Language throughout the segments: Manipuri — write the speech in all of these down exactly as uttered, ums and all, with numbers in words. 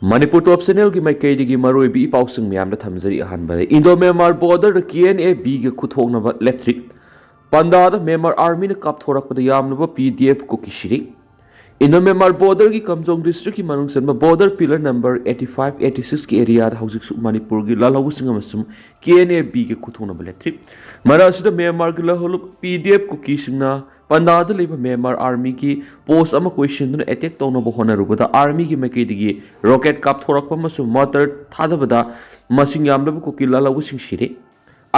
ꯃꯅꯤꯄꯨꯔ ꯇꯣꯞ ꯆꯦꯅꯦꯜꯒꯤ ꯃꯥꯏꯀꯩꯗꯒꯤ ꯃꯔꯨꯑꯣꯏꯕ ꯏ ꯄꯥꯎꯁꯤꯡ ꯃꯌꯥꯝꯗ ꯊꯝꯖꯔꯤ꯫ ꯑꯍꯥꯟꯕꯗ, ꯏꯟꯗꯣ ꯃ꯭ꯌꯥꯟꯃꯥꯔ ꯕꯣꯔꯗꯔꯗ ꯀꯦ ꯑꯦꯟ ꯑꯦ ꯕꯤꯒ ꯈꯨꯊꯣꯛꯅꯕ ꯂꯦꯞꯇ꯭ꯔꯤ꯫ ꯄꯟꯗꯥꯗ ꯃ꯭ꯌꯥꯟꯃꯥꯔ ꯑꯥꯔꯃꯤꯅ ꯀꯥꯞꯊꯣꯔꯛꯄꯗ ꯌꯥꯝꯂꯕ ꯄꯤ ꯗꯤ ꯑꯦꯐ ꯀꯨꯀꯤ ꯁꯤꯔꯤ꯫ ꯏꯟꯗꯣ ꯃ꯭ꯌꯥꯟꯃꯥꯔ ꯕꯣꯔꯗꯔꯒꯤ ꯀꯝꯖꯣꯡ ꯗꯤꯁꯇ꯭ꯔꯤꯛꯀꯤ ꯃꯅꯨꯡ ꯆꯟꯕ border pillar number eighty five, eighty six ꯀꯤ ꯑꯦꯔꯤꯌꯥꯗ ꯍꯧꯖꯤꯛꯁꯨ ꯃꯅꯤꯄꯨꯔꯒꯤ ꯂꯥꯜꯍꯧꯕꯁꯤꯡ ꯑꯃꯁꯨꯡ ꯀꯦ ꯑꯦꯟ ꯑꯦ ꯕꯤꯒꯤ ꯈꯨꯊꯣꯛꯅꯕ ꯂꯦꯞꯇ꯭ꯔꯤ꯫ ꯃꯔꯛ ꯑꯁꯤꯗ ꯃ꯭ꯌꯥꯟꯃꯥꯔꯒꯤ ꯂꯥꯜꯍꯧꯂꯨꯞ ꯄꯤ ꯗꯤ ꯑꯦꯐ ꯀꯨꯀꯤꯁꯤꯡꯅ ꯄꯟꯗꯥꯗ ꯂꯩꯕ ꯃ꯭ꯌꯥꯟꯃꯥꯔ ꯑꯥꯔꯃꯤꯒꯤ ꯄꯣꯁ ꯑꯃ ꯀꯣꯏꯁꯤꯟꯗꯨꯅ ꯑꯦꯇꯦꯛ ꯇꯧꯅꯕ ꯍꯣꯠꯅꯔꯨꯕꯗ, ꯑꯥꯔꯃꯤꯒꯤ ꯃꯥꯏꯀꯩꯗꯒꯤ ꯔꯣꯀꯦꯠ ꯀꯥꯞꯊꯣꯔꯛꯄ ꯑꯃꯁꯨꯡ ꯃꯣꯔꯇꯔ ꯊꯥꯗꯕꯗ ꯃꯁꯤꯡ ꯌꯥꯝꯂꯕ ꯀꯨꯀꯤ ꯂꯥꯜꯍꯧꯕꯁꯤꯡ ꯁꯤꯔꯦ꯫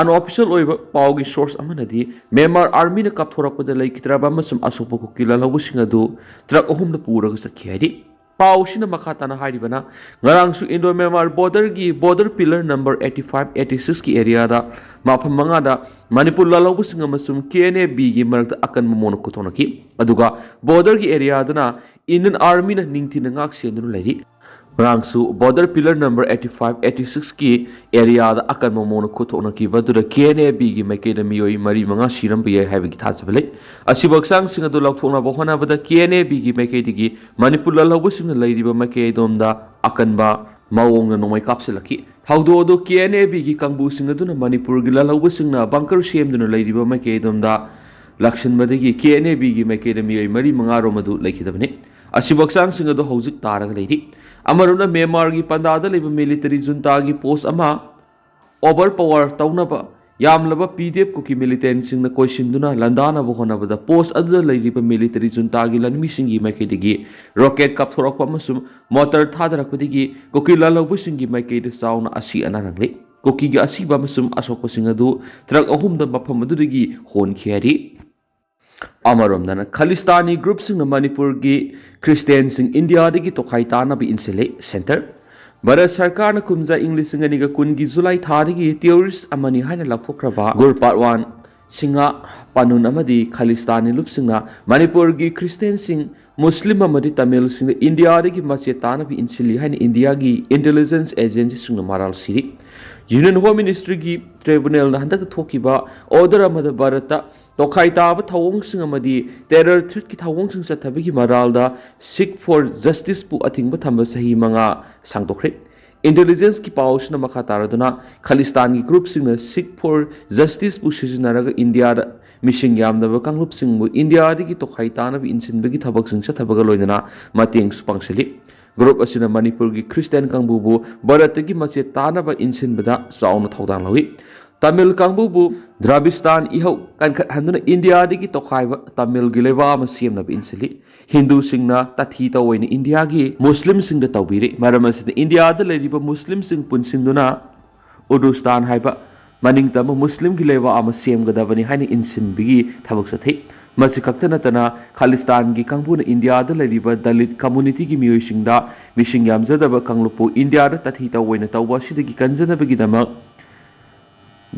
ꯑꯟꯑꯣꯐꯤꯁꯤꯌꯦꯜ ꯑꯣꯏꯕ ꯄꯥꯎꯒꯤ ꯁꯣꯔꯁ ꯑꯃꯅꯗꯤ ꯃ꯭ꯌꯥꯟꯃꯥꯔ ꯑꯥꯔꯃꯤꯅ ꯀꯥꯞꯊꯣꯔꯛꯄꯗ ꯂꯩꯈꯤꯗ꯭ꯔꯕ ꯑꯃꯁꯨꯡ ꯑꯁꯣꯛꯄ ꯀꯨꯀꯤ ꯂꯥꯜꯍꯧꯕꯁꯤꯡ ꯑꯗꯨ ꯇ꯭ꯔꯛ ꯑꯍꯨꯝꯗ ꯄꯨꯔꯒ ꯆꯠꯈꯤ ꯍꯥꯏꯔꯤ꯫ ꯄꯥꯎ ꯑꯁꯤꯅ ꯃꯈꯥ ꯇꯥꯅ ꯍꯥꯏꯔꯤꯕꯅ, ꯉꯔꯥꯡꯁꯨ ꯏꯟꯗꯣ ꯃ꯭ꯌꯥꯟꯃꯥꯔ ꯕꯣꯔꯗꯔꯒꯤ border pillar number eighty five, eighty six ꯀꯤ ꯑꯦꯔꯤꯌꯥꯗ ꯃꯐꯝ ꯃꯉꯥꯗ ꯃꯅꯤꯄꯨꯔ ꯂꯥꯜꯍꯧꯕꯁꯤꯡ ꯑꯃꯁꯨꯡ ꯀꯦ ꯑꯦꯟ ꯑꯦ ꯕꯤꯒꯤ ꯃꯔꯛꯇ ꯑꯀꯟꯕ ꯃꯑꯣꯡꯗ ꯈꯨꯗꯣꯡꯅꯈꯤ꯫ ꯑꯗꯨꯒ ꯕꯣꯔꯗꯔꯒꯤ ꯑꯦꯔꯤꯌꯥꯗꯅ ꯏꯟꯗꯤꯌꯟ ꯑꯥꯔꯃꯤꯅ ꯅꯤꯡꯊꯤꯅ ꯉꯥꯛ ꯁꯦꯟꯗꯨꯅ ꯂꯩꯔꯤ꯫ ꯉꯔꯥꯡꯁꯨ border pillar number eighty five, eighty six ꯀꯤ ꯑꯦꯔꯤꯌꯥꯗ ꯑꯀꯟꯕ ꯃꯑꯣꯡꯗ ꯈꯨꯠꯊꯣꯛꯅꯈꯤꯕ ꯑꯗꯨꯗ ꯀꯦ ꯑꯦꯟ ꯑꯦ ꯕꯤꯒꯤ ꯃꯥꯏꯀꯩꯗ ꯃꯤꯑꯣꯏ ꯃꯔꯤ ꯃꯉꯥ ꯁꯤꯔꯝꯕ ꯌꯥꯏ ꯍꯥꯏꯕꯒꯤ ꯊꯥꯖꯕ ꯂꯩ꯫ ꯑꯁꯤꯕ ꯍꯛꯆꯥꯡꯁꯤꯡ ꯑꯗꯨ ꯂꯧꯊꯣꯛꯅꯕ ꯍꯣꯠꯅꯕꯗ ꯀꯦ ꯑꯦꯟ ꯑꯦ ꯕꯤꯒꯤ ꯃꯥꯏꯀꯩꯗꯒꯤ ꯃꯅꯤꯄꯨꯔ ꯂꯥꯜꯍꯧꯕꯁꯤꯡꯅ ꯂꯩꯔꯤꯕ ꯃꯥꯏꯀꯩ ꯑꯗꯣꯝꯗ ꯑꯀꯟꯕ ꯃꯑꯣꯡꯗ ꯅꯣꯡꯃꯩ ꯀꯥꯞꯁꯤꯜꯂꯛꯈꯤ꯫ ꯊꯧꯗꯣꯛ ꯑꯗꯨ ꯀꯦ ꯑꯦꯟ ꯑꯦ ꯕꯤꯒꯤ ꯀꯥꯡꯕꯨꯁꯤꯡ ꯑꯗꯨꯅ ꯃꯅꯤꯄꯨꯔꯒꯤ ꯂꯥꯜꯍꯧꯕꯁꯤꯡꯅ ꯕꯪꯀꯔ ꯁꯦꯝꯗꯨꯅ ꯂꯩꯔꯤꯕ ꯃꯥꯏꯀꯩ ꯑꯗꯣꯝꯗ ꯂꯥꯛꯁꯤꯟꯕꯗꯒꯤ ꯀꯦ ꯑꯦꯟ ꯑꯦ ꯕꯤꯒꯤ ꯃꯥꯏꯀꯩꯗ ꯃꯤꯑꯣꯏ ꯃꯔꯤ ꯃꯉꯥ ꯔꯣꯝ ꯑꯗꯨ ꯂꯩꯈꯤꯗꯕꯅꯤ꯫ ꯑꯁꯤꯕ ꯍꯛꯆꯥꯡꯁꯤꯡ ꯑꯗꯨ ꯍꯧꯖꯤꯛ ꯇꯥꯔꯒ ꯂꯩꯔꯤ꯫ ꯑꯃꯔꯣꯝꯗ, ꯃ꯭ꯌꯥꯟꯃꯥꯔꯒꯤ ꯄꯟꯗꯥꯗ ꯂꯩꯕ ꯃꯤꯂꯤꯇꯔꯤ ꯖꯨꯟꯇꯥꯒꯤ ꯄꯣꯁ ꯑꯃ ꯑꯣꯚꯔ ꯄꯋꯥꯔ ꯇꯧꯅꯕ ꯌꯥꯝꯂꯕ ꯄꯤ ꯗꯤ ꯑꯦꯐ ꯀꯨꯀꯤ ꯃꯤꯂꯤꯇꯦꯟꯁꯤꯡꯅ ꯀꯣꯏꯁꯤꯟꯗꯨꯅ ꯂꯥꯟꯗꯥꯅꯕ ꯍꯣꯠꯅꯕꯗ, ꯄꯣꯁ ꯑꯗꯨꯗ ꯂꯩꯔꯤꯕ ꯃꯤꯂꯤꯇꯔꯤ ꯖꯨꯟꯇꯥꯒꯤ ꯂꯥꯟꯃꯤꯁꯤꯡꯒꯤ ꯃꯥꯏꯀꯩꯗꯒꯤ ꯔꯣꯀꯦꯠ ꯀꯥꯞꯊꯣꯔꯛꯄ ꯑꯃꯁꯨꯡ ꯃꯣꯔꯇꯔ ꯊꯥꯗꯔꯛꯄꯗꯒꯤ ꯀꯨꯀꯤ ꯂꯥꯜꯍꯧꯕꯁꯤꯡꯒꯤ ꯃꯥꯏꯀꯩꯗ ꯆꯥꯎꯅ ꯑꯁꯤ ꯑꯅꯥ ꯅꯪꯂꯤ꯫ ꯀꯨꯀꯤꯒꯤ ꯑꯁꯤꯕ ꯑꯃꯁꯨꯡ ꯑꯁꯣꯛꯄꯁꯤꯡ ꯑꯗꯨ ꯇ꯭ꯔꯛ ꯑꯍꯨꯝꯗ ꯃꯐꯝ ꯑꯗꯨꯗꯒꯤ ꯍꯣꯟꯈꯤ ꯍꯥꯏꯔꯤ꯫ ꯑꯃꯔꯣꯝꯗꯅ, ꯈꯂꯤꯁꯇꯥꯅꯤ ꯒ꯭ꯔꯨꯞꯁꯤꯡꯅ ꯃꯅꯤꯄꯨꯔꯒꯤ ꯈ꯭ꯔꯤꯁꯇꯤꯌꯥꯟꯁꯤꯡ ꯏꯟꯗꯤꯌꯥꯗꯒꯤ ꯇꯣꯈꯥꯏ ꯇꯥꯅꯕ ꯏꯟꯁꯤꯜꯂꯤ꯫ ꯁꯦꯟꯇꯔ ꯚꯥꯔꯠ ꯁꯔꯀꯥꯔꯅ ꯀꯨꯝꯖꯥ ꯏꯪ ꯂꯤꯁꯤꯡ ꯑꯅꯤꯒ ꯀꯨꯟꯒꯤ ꯖꯨꯂꯥꯏ ꯊꯥꯗꯒꯤ ꯇꯦꯔꯣꯔꯤꯁ꯭ꯠ ꯑꯃꯅꯤ ꯍꯥꯏꯅ ꯂꯥꯎꯊꯣꯛꯈ꯭ꯔꯕ ꯒꯨꯔꯄꯥꯠꯋꯥꯟ ꯁꯤꯡꯍ ꯄꯥꯅꯨꯟ ꯑꯃꯗꯤ ꯈꯂꯤꯁꯇꯥꯅꯤ ꯂꯨꯞꯁꯤꯡꯅ ꯃꯅꯤꯄꯨꯔꯒꯤ ꯈ꯭ꯔꯤꯁꯇꯤꯌꯥꯟꯁꯤꯡ, ꯃꯨꯁꯂꯤꯝ ꯑꯃꯗꯤ ꯇꯥꯃꯤꯜꯁꯤꯡꯗ ꯏꯟꯗꯤꯌꯥꯗꯒꯤ ꯃꯆꯦꯠ ꯇꯥꯅꯕ ꯏꯟꯁꯤꯜꯂꯤ ꯍꯥꯏꯅ ꯏꯟꯗꯤꯌꯥꯒꯤ ꯏꯟꯇꯦꯂꯤꯖꯦꯟꯁ ꯑꯦꯖꯦꯟꯁꯤꯁꯤꯡꯅ ꯃꯔꯥꯜ ꯁꯤꯔꯤ꯫ ꯌꯨꯅꯤꯌꯟ ꯍꯣꯝ ꯃꯤꯅꯤꯁꯇ꯭ꯔꯤꯒꯤ ꯇ꯭ꯔꯤꯕꯨꯅꯦꯜꯅ ꯍꯟꯗꯛꯇ ꯊꯣꯛꯈꯤꯕ ꯑꯣꯔꯗꯔ ꯑꯃꯗ ꯚꯥꯔꯠꯇ ꯇꯣꯈꯥꯏ ꯇꯥꯕ ꯊꯧꯑꯣꯡꯁꯤꯡ ꯑꯃꯗꯤ terror threatꯀꯤ ꯊꯧꯑꯣꯡꯁꯤꯡ ꯆꯠꯊꯕꯒꯤ ꯃꯔꯥꯜꯗ Sikh for Justiceꯄꯨ ꯑꯊꯤꯡꯕ ꯊꯝꯕ ꯆꯍꯤ ꯃꯉꯥ ꯁꯥꯡꯗꯣꯛꯈ꯭ꯔꯦ꯫ Intelligenceꯀꯤ ꯄꯥꯎꯁꯤꯅ ꯃꯈꯥ ꯇꯥꯔꯗꯨꯅ, ꯈꯥꯂꯤꯁꯇꯥꯟꯒꯤ groupꯁꯤꯡꯅ Sikh for Justiceꯄꯨ ꯁꯤꯖꯤꯟꯅꯔꯒ ꯏꯟꯗꯤꯌꯥꯗ ꯃꯤꯁꯤꯡ ꯌꯥꯝꯗꯕ ꯀꯥꯡꯂꯨꯞꯁꯤꯡꯕꯨ ꯏꯟꯗꯤꯌꯥꯗꯒꯤ ꯇꯣꯈꯥꯏ ꯇꯥꯅꯕ ꯏꯟꯁꯤꯟꯕꯒꯤ ꯊꯕꯛꯁꯤꯡ ꯆꯠꯊꯕꯒ ꯂꯣꯏꯅꯅ ꯃꯇꯦꯡꯁꯨ ꯄꯥꯡꯁꯤꯜꯂꯤ꯫ Group ꯑꯁꯤꯅ ꯃꯅꯤꯄꯨꯔꯒꯤ ꯈ꯭ꯔꯤꯁꯇꯤꯌꯥꯟ ꯀꯥꯡꯕꯨꯕꯨ ꯚꯥꯔꯠꯇꯒꯤ ꯃꯆꯦꯠ ꯇꯥꯅꯕ ꯏꯟꯁꯤꯟꯕꯗ ꯆꯥꯎꯅ ꯊꯧꯗꯥꯡ ꯂꯧꯏ꯫ ꯇꯥꯃꯤꯜ ꯀꯥꯡꯕꯨꯕꯨ ꯗ꯭ꯔꯥꯕꯤꯁꯇꯥꯟ ꯏꯍꯧ ꯀꯟꯈꯠꯍꯟꯗꯨꯅ ꯏꯟꯗꯤꯌꯥꯗꯒꯤ ꯇꯣꯈꯥꯏꯕ ꯇꯥꯃꯤꯜꯒꯤ ꯂꯩꯕꯥꯛ ꯑꯃ ꯁꯦꯝꯅꯕ ꯏꯟꯁꯤꯜꯂꯤ꯫ ꯍꯤꯟꯗꯨꯁꯤꯡꯅ ꯇꯥꯊꯤ ꯇꯧꯑꯣꯏꯅ ꯏꯟꯗꯤꯌꯥꯒꯤ ꯃꯨꯁꯂꯤꯝꯁꯤꯡꯗ ꯇꯧꯕꯤꯔꯤ꯫ ꯃꯔꯝ ꯑꯁꯤꯅ ꯏꯟꯗꯤꯌꯥꯗ ꯂꯩꯔꯤꯕ ꯃꯨꯁꯂꯤꯝꯁꯤꯡ ꯄꯨꯟꯁꯤꯟꯗꯨꯅ ꯎꯔꯗꯨꯁꯇꯥꯟ ꯍꯥꯏꯕ ꯃꯅꯤꯡ ꯇꯝꯕ ꯃꯨꯁꯂꯤꯝꯒꯤ ꯂꯩꯕꯥꯛ ꯑꯃ ꯁꯦꯝꯒꯗꯕꯅꯤ ꯍꯥꯏꯅ ꯏꯟꯁꯤꯟꯕꯒꯤ ꯊꯕꯛ ꯆꯠꯊꯩ꯫ ꯃꯁꯤ ꯈꯛꯇ ꯅꯠꯇꯅ, ꯈꯥꯂꯤꯁꯇꯥꯟꯒꯤ ꯀꯥꯡꯕꯨꯅ ꯏꯟꯗꯤꯌꯥꯗ ꯂꯩꯔꯤꯕ ꯗꯂꯤꯠ communityꯒꯤ ꯃꯤꯑꯣꯏꯁꯤꯡꯗ ꯃꯤꯁꯤꯡ ꯌꯥꯝꯖꯗꯕ ꯀꯥꯡꯂꯨꯞꯄꯨ ꯏꯟꯗꯤꯌꯥꯗ ꯇꯥꯊꯤ ꯇꯧꯑꯣꯏꯅ ꯇꯧꯕ ꯑꯁꯤꯗꯒꯤ ꯀꯟꯖꯅꯕꯒꯤꯗꯃꯛ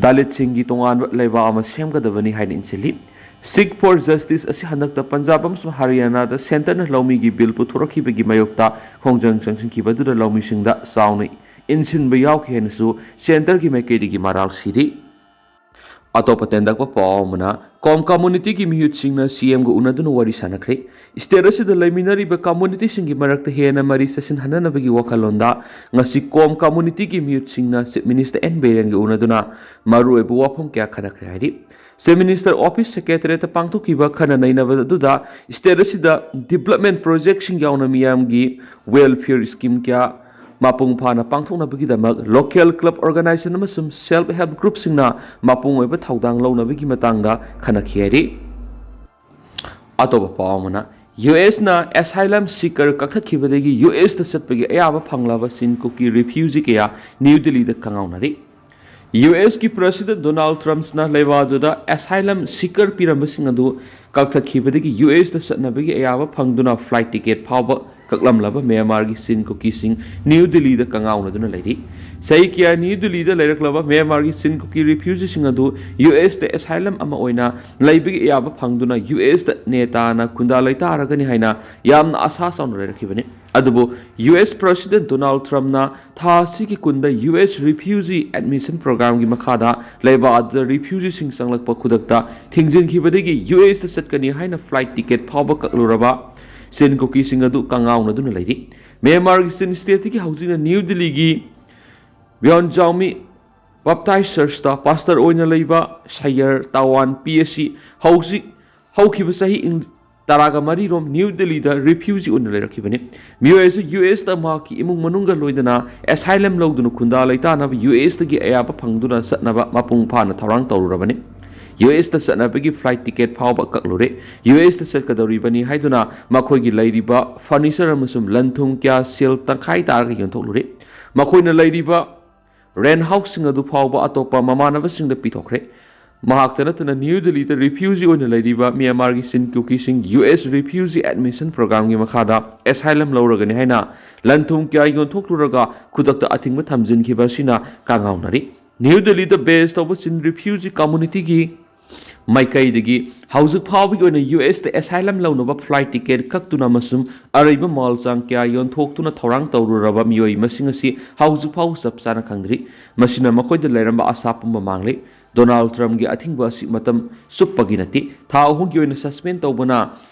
ꯗꯂꯤꯠꯁꯤꯡꯒꯤ ꯇꯣꯉꯥꯟꯕ ꯂꯩꯕꯥꯛ ꯑꯃ ꯁꯦꯝꯒꯗꯕꯅꯤ ꯍꯥꯏꯅ ꯏꯟꯁꯤꯜꯂꯤ꯫ Sikh for Justice ꯑꯁꯤ ꯍꯟꯗꯛꯇ ꯄꯟꯖꯥꯕ ꯑꯃꯁꯨꯡ ꯍꯔꯤꯌꯥꯅꯥꯗ centreꯅ ꯂꯧꯃꯤꯒꯤ bill ꯄꯨꯊꯣꯔꯛꯈꯤꯕꯒꯤ ꯃꯥꯌꯣꯛꯇ ꯈꯣꯡꯖꯪ ꯆꯪꯁꯤꯟꯈꯤꯕ ꯑꯗꯨꯗ ꯂꯧꯃꯤꯁꯤꯡꯗ ꯆꯥꯎꯅ ꯏꯟꯁꯤꯟꯕ ꯌꯥꯎꯈꯤ ꯍꯥꯏꯅꯁꯨ centreꯒꯤ ꯃꯥꯏꯀꯩꯗꯒꯤ ꯃꯔꯥꯜ ꯁꯤꯔꯤ꯫ ꯑꯇꯣꯞꯄ ꯇꯦꯟꯗꯛꯄ ꯄꯥꯎ ꯑꯃꯅ, ꯀꯣꯝ communityꯒꯤ ꯃꯤꯍꯨꯠꯁꯤꯡꯅ CMꯒ ꯎꯅꯗꯨꯅ ꯋꯥꯔꯤ ꯁꯥꯟꯅꯈ꯭ꯔꯦ꯫ State ꯑꯁꯤꯗ ꯂꯩꯃꯤꯟꯅꯔꯤꯕ communityꯁꯤꯡꯒꯤ ꯃꯔꯛꯇ ꯍꯦꯟꯅ ꯃꯔꯤ ꯆꯠꯁꯤꯟꯍꯟꯅꯅꯕꯒꯤ ꯋꯥꯈꯜꯂꯣꯟꯗ ꯉꯁꯤ ꯀꯣꯝ communityꯒꯤ ꯃꯤꯍꯨꯠꯁꯤꯡꯅ Chief Minister ꯑꯦꯟ ꯕꯤꯔꯦꯟꯒ ꯎꯅꯗꯨꯅ ꯃꯔꯨꯑꯣꯏꯕ ꯋꯥꯐꯝ ꯀꯌꯥ ꯈꯟꯅꯈ꯭ꯔꯦ ꯍꯥꯏꯔꯤ꯫ Chief Minister Office Secretariatꯇ ꯄꯥꯡꯊꯣꯛꯈꯤꯕ ꯈꯟꯅ ꯅꯩꯅꯕ ꯑꯗꯨꯗ state ꯑꯁꯤꯗ development projectꯁꯤꯡ ꯌꯥꯎꯅ ꯃꯤꯌꯥꯝꯒꯤ welfare scheme ꯀꯌꯥ ꯃꯄꯨꯡ ꯐꯥꯅ ꯄꯥꯡꯊꯣꯛꯅꯕꯒꯤꯗꯃꯛ local club organization ꯑꯃꯁꯨꯡ self help groupꯁꯤꯡꯅ ꯃꯄꯨꯡ ꯑꯣꯏꯕ ꯊꯧꯗꯥꯡ ꯂꯧꯅꯕꯒꯤ ꯃꯇꯥꯡꯗ ꯈꯟꯅꯈꯤ ꯍꯥꯏꯔꯤ꯫ ꯑꯇꯣꯞꯄ ꯄꯥꯎ ꯑꯃꯅ, USꯅ asylum seeker ꯀꯛꯊꯠꯈꯤꯕꯗꯒꯤ USꯇ ꯆꯠꯄꯒꯤ ꯑꯌꯥꯕ ꯐꯪꯂꯕ ꯆꯤꯟ ꯀꯨꯀꯤ refugee ꯀꯌꯥ ꯅ꯭ꯌꯨ ꯗꯤꯜꯂꯤꯗ ꯀꯪꯉꯥꯎꯅꯔꯤ꯫ USꯀꯤ President Donald Trumpꯅ ꯂꯩꯕꯥꯛ ꯑꯗꯨꯗ asylum seeker ꯄꯤꯔꯝꯕꯁꯤꯡ ꯑꯗꯨ ꯀꯛꯊꯠꯈꯤꯕꯗꯒꯤ USꯇ ꯆꯠꯅꯕꯒꯤ ꯑꯌꯥꯕ ꯐꯪꯗꯨꯅ flight ticket ꯐꯥꯎꯕ ꯀꯛꯂꯝꯂꯕ ꯃ꯭ꯌꯥꯟꯃꯥꯔꯒꯤ ꯆꯤꯟ ꯀꯨꯀꯤꯁꯤꯡ ꯅ꯭ꯌꯨ ꯗꯤꯜꯂꯤꯗ ꯀꯪꯉꯥꯎꯅꯗꯨꯅ ꯂꯩꯔꯤ꯫ ꯆꯍꯤ ꯀꯌꯥ ꯅ꯭ꯌꯨ ꯗꯤꯜꯂꯤꯗ ꯂꯩꯔꯛꯂꯕ ꯃ꯭ꯌꯥꯟꯃꯥꯔꯒꯤ ꯆꯤꯟ ꯀꯨꯀꯤ refugeeꯁꯤꯡ ꯑꯗꯨ USꯇ asylum ꯑꯃ ꯑꯣꯏꯅ ꯂꯩꯕꯒꯤ ꯑꯌꯥꯕ ꯐꯪꯗꯨꯅ USꯇ ꯅꯦꯇꯥꯅ ꯈꯨꯟꯗꯥ ꯂꯩꯇꯥꯔꯒꯅꯤ ꯍꯥꯏꯅ ꯌꯥꯝꯅ ꯑꯁꯥ ꯆꯥꯎꯅ ꯂꯩꯔꯛꯈꯤꯕꯅꯤ꯫ ꯑꯗꯨꯕꯨ ꯌꯨ ꯑꯦꯁ President Donald Trumpꯅ ꯊꯥ ꯑꯁꯤꯒꯤ ꯀꯨꯟꯗ ꯌꯨ ꯑꯦꯁ refugee admission programꯒꯤ ꯃꯈꯥꯗ ꯂꯩꯕꯥꯛ ꯑꯗꯨꯗ refugeeꯁꯤꯡ ꯆꯪꯂꯛꯄ ꯈꯨꯗꯛꯇ ꯊꯤꯡꯖꯤꯟꯈꯤꯕꯗꯒꯤ ꯌꯨ ꯑꯦꯁꯇ ꯆꯠꯀꯅꯤ ꯍꯥꯏꯅ flight ticket ꯐꯥꯎꯕ ꯀꯛꯂꯨꯔꯕ ꯆꯤꯟ ꯀꯨꯀꯤꯁꯤꯡ ꯑꯗꯨ ꯀꯪꯉꯥꯎꯅꯗꯨꯅ ꯂꯩꯔꯤ꯫ ꯃ꯭ꯌꯥꯟꯃꯥꯔꯒꯤ ꯆꯤꯟ stateꯇꯒꯤ ꯍꯧꯖꯤꯛꯅ ꯅ꯭ꯌꯨ ꯗꯤꯜꯂꯤꯒꯤ ꯕ꯭ꯌꯣꯟꯖꯥꯎꯃꯤ Baptist Churchꯇ pastor ꯑꯣꯏꯅ ꯂꯩꯕ ꯁꯌꯔ ꯇꯥꯋꯥꯟ ꯄꯤ ꯑꯁꯤ ꯍꯧꯖꯤꯛ ꯍꯧꯈꯤꯕ ꯆꯍꯤ ꯏꯪ ꯇꯔꯥꯒ ꯃꯔꯤꯔꯣꯝ ꯅ꯭ꯌꯨ ꯗꯤꯜꯂꯤꯗ refugee ꯑꯣꯏꯅ ꯂꯩꯔꯛꯈꯤꯕꯅꯤ꯫ ꯃꯤꯑꯣꯏ ꯑꯁꯤ ꯌꯨ ꯑꯦꯁꯇ ꯃꯍꯥꯛꯀꯤ ꯏꯃꯨꯡ ꯃꯅꯨꯡꯒ ꯂꯣꯏꯅꯅ asylum ꯂꯧꯗꯨꯅ ꯈꯨꯟꯗꯥ ꯂꯩꯇꯥꯅꯕ ꯌꯨ ꯑꯦꯁꯇꯒꯤ ꯑꯌꯥꯕ ꯐꯪꯗꯨꯅ ꯆꯠꯅꯕ ꯃꯄꯨꯡ ꯐꯥꯅ ꯊꯧꯔꯥꯡ ꯇꯧꯔꯨꯔꯕꯅꯤ꯫ ꯌꯨ ꯑꯦꯁꯇ ꯆꯠꯅꯕꯒꯤ flight ticket ꯐꯥꯎꯕ ꯀꯛꯂꯨꯔꯦ꯫ ꯌꯨ ꯑꯦꯁꯇ ꯆꯠꯀꯗꯧꯔꯤꯕꯅꯤ ꯍꯥꯏꯗꯨꯅ ꯃꯈꯣꯏꯒꯤ ꯂꯩꯔꯤꯕ furniture ꯑꯃꯁꯨꯡ ꯂꯟ ꯊꯨꯝ ꯀꯌꯥ ꯁꯦꯜ ꯇꯪꯈꯥꯏ ꯇꯥꯔꯒ ꯌꯣꯟꯊꯣꯛꯂꯨꯔꯦ꯫ ꯃꯈꯣꯏꯅ ꯂꯩꯔꯤꯕ rent houseꯁꯤꯡ ꯑꯗꯨ ꯐꯥꯎꯕ ꯑꯇꯣꯞꯄ ꯃꯃꯥꯟꯅꯕꯁꯤꯡꯗ ꯄꯤꯊꯣꯛꯈ꯭ꯔꯦ꯫ ꯃꯍꯥꯛꯇ ꯅꯠꯇꯅ ꯅ꯭ꯌꯨ ꯗꯤꯜꯂꯤꯗ refugee ꯑꯣꯏꯅ ꯂꯩꯔꯤꯕ ꯃ꯭ꯌꯥꯟꯃꯥꯔꯒꯤ ꯆꯤꯟ ꯀꯨꯀꯤꯁꯤꯡ ꯌꯨ ꯑꯦꯁ refugee admission programꯒꯤ ꯃꯈꯥꯗ asylum ꯂꯧꯔꯒꯅꯤ ꯍꯥꯏꯅ ꯂꯟ ꯊꯨꯝ ꯀꯌꯥ ꯌꯣꯟꯊꯣꯛꯂꯨꯔꯒ ꯈꯨꯗꯛꯇ ꯑꯊꯤꯡꯕ ꯊꯝꯖꯤꯟꯈꯤꯕ ꯑꯁꯤꯅ ꯀꯥꯡꯉꯥꯎꯅꯔꯤ꯫ ꯅ꯭ꯌꯨ ꯗꯤꯜꯂꯤꯗ base ꯇꯧꯕ ꯆꯤꯟ refugee communityꯒꯤ ꯃꯥꯏꯀꯩꯗꯒꯤ ꯍꯧꯖꯤꯛ ꯐꯥꯎꯕꯒꯤ ꯑꯣꯏꯅ ꯌꯨ ꯑꯦꯁꯇ asylum ꯂꯧꯅꯕ flight ticket ꯀꯛꯇꯨꯅ ꯑꯃꯁꯨꯡ ꯑꯔꯩꯕ ꯃꯥꯜ ꯆꯥꯡ ꯀꯌꯥ ꯌꯣꯟꯊꯣꯛꯇꯨꯅ ꯊꯧꯔꯥꯡ ꯇꯧꯔꯨꯔꯕ ꯃꯤꯑꯣꯏ ꯃꯁꯤꯡ ꯑꯁꯤ ꯍꯧꯖꯤꯛ ꯐꯥꯎꯕ ꯆꯞ ꯆꯥꯅ ꯈꯪꯗ꯭ꯔꯤ꯫ ꯃꯁꯤꯅ ꯃꯈꯣꯏꯗ ꯂꯩꯔꯝꯕ ꯑꯁꯥ ꯄꯨꯝꯕ ꯃꯥꯡꯂꯦ꯫ ꯗꯣꯅꯥꯜꯗ ꯇ꯭ꯔꯝꯞꯀꯤ ꯑꯊꯤꯡꯕ ꯑꯁꯤ ꯃꯇꯝ ꯆꯨꯞꯄꯒꯤ ꯅꯠꯇꯦ, ꯊꯥ ꯑꯍꯨꯝꯒꯤ ꯑꯣꯏꯅ suspend ꯇꯧꯕꯅ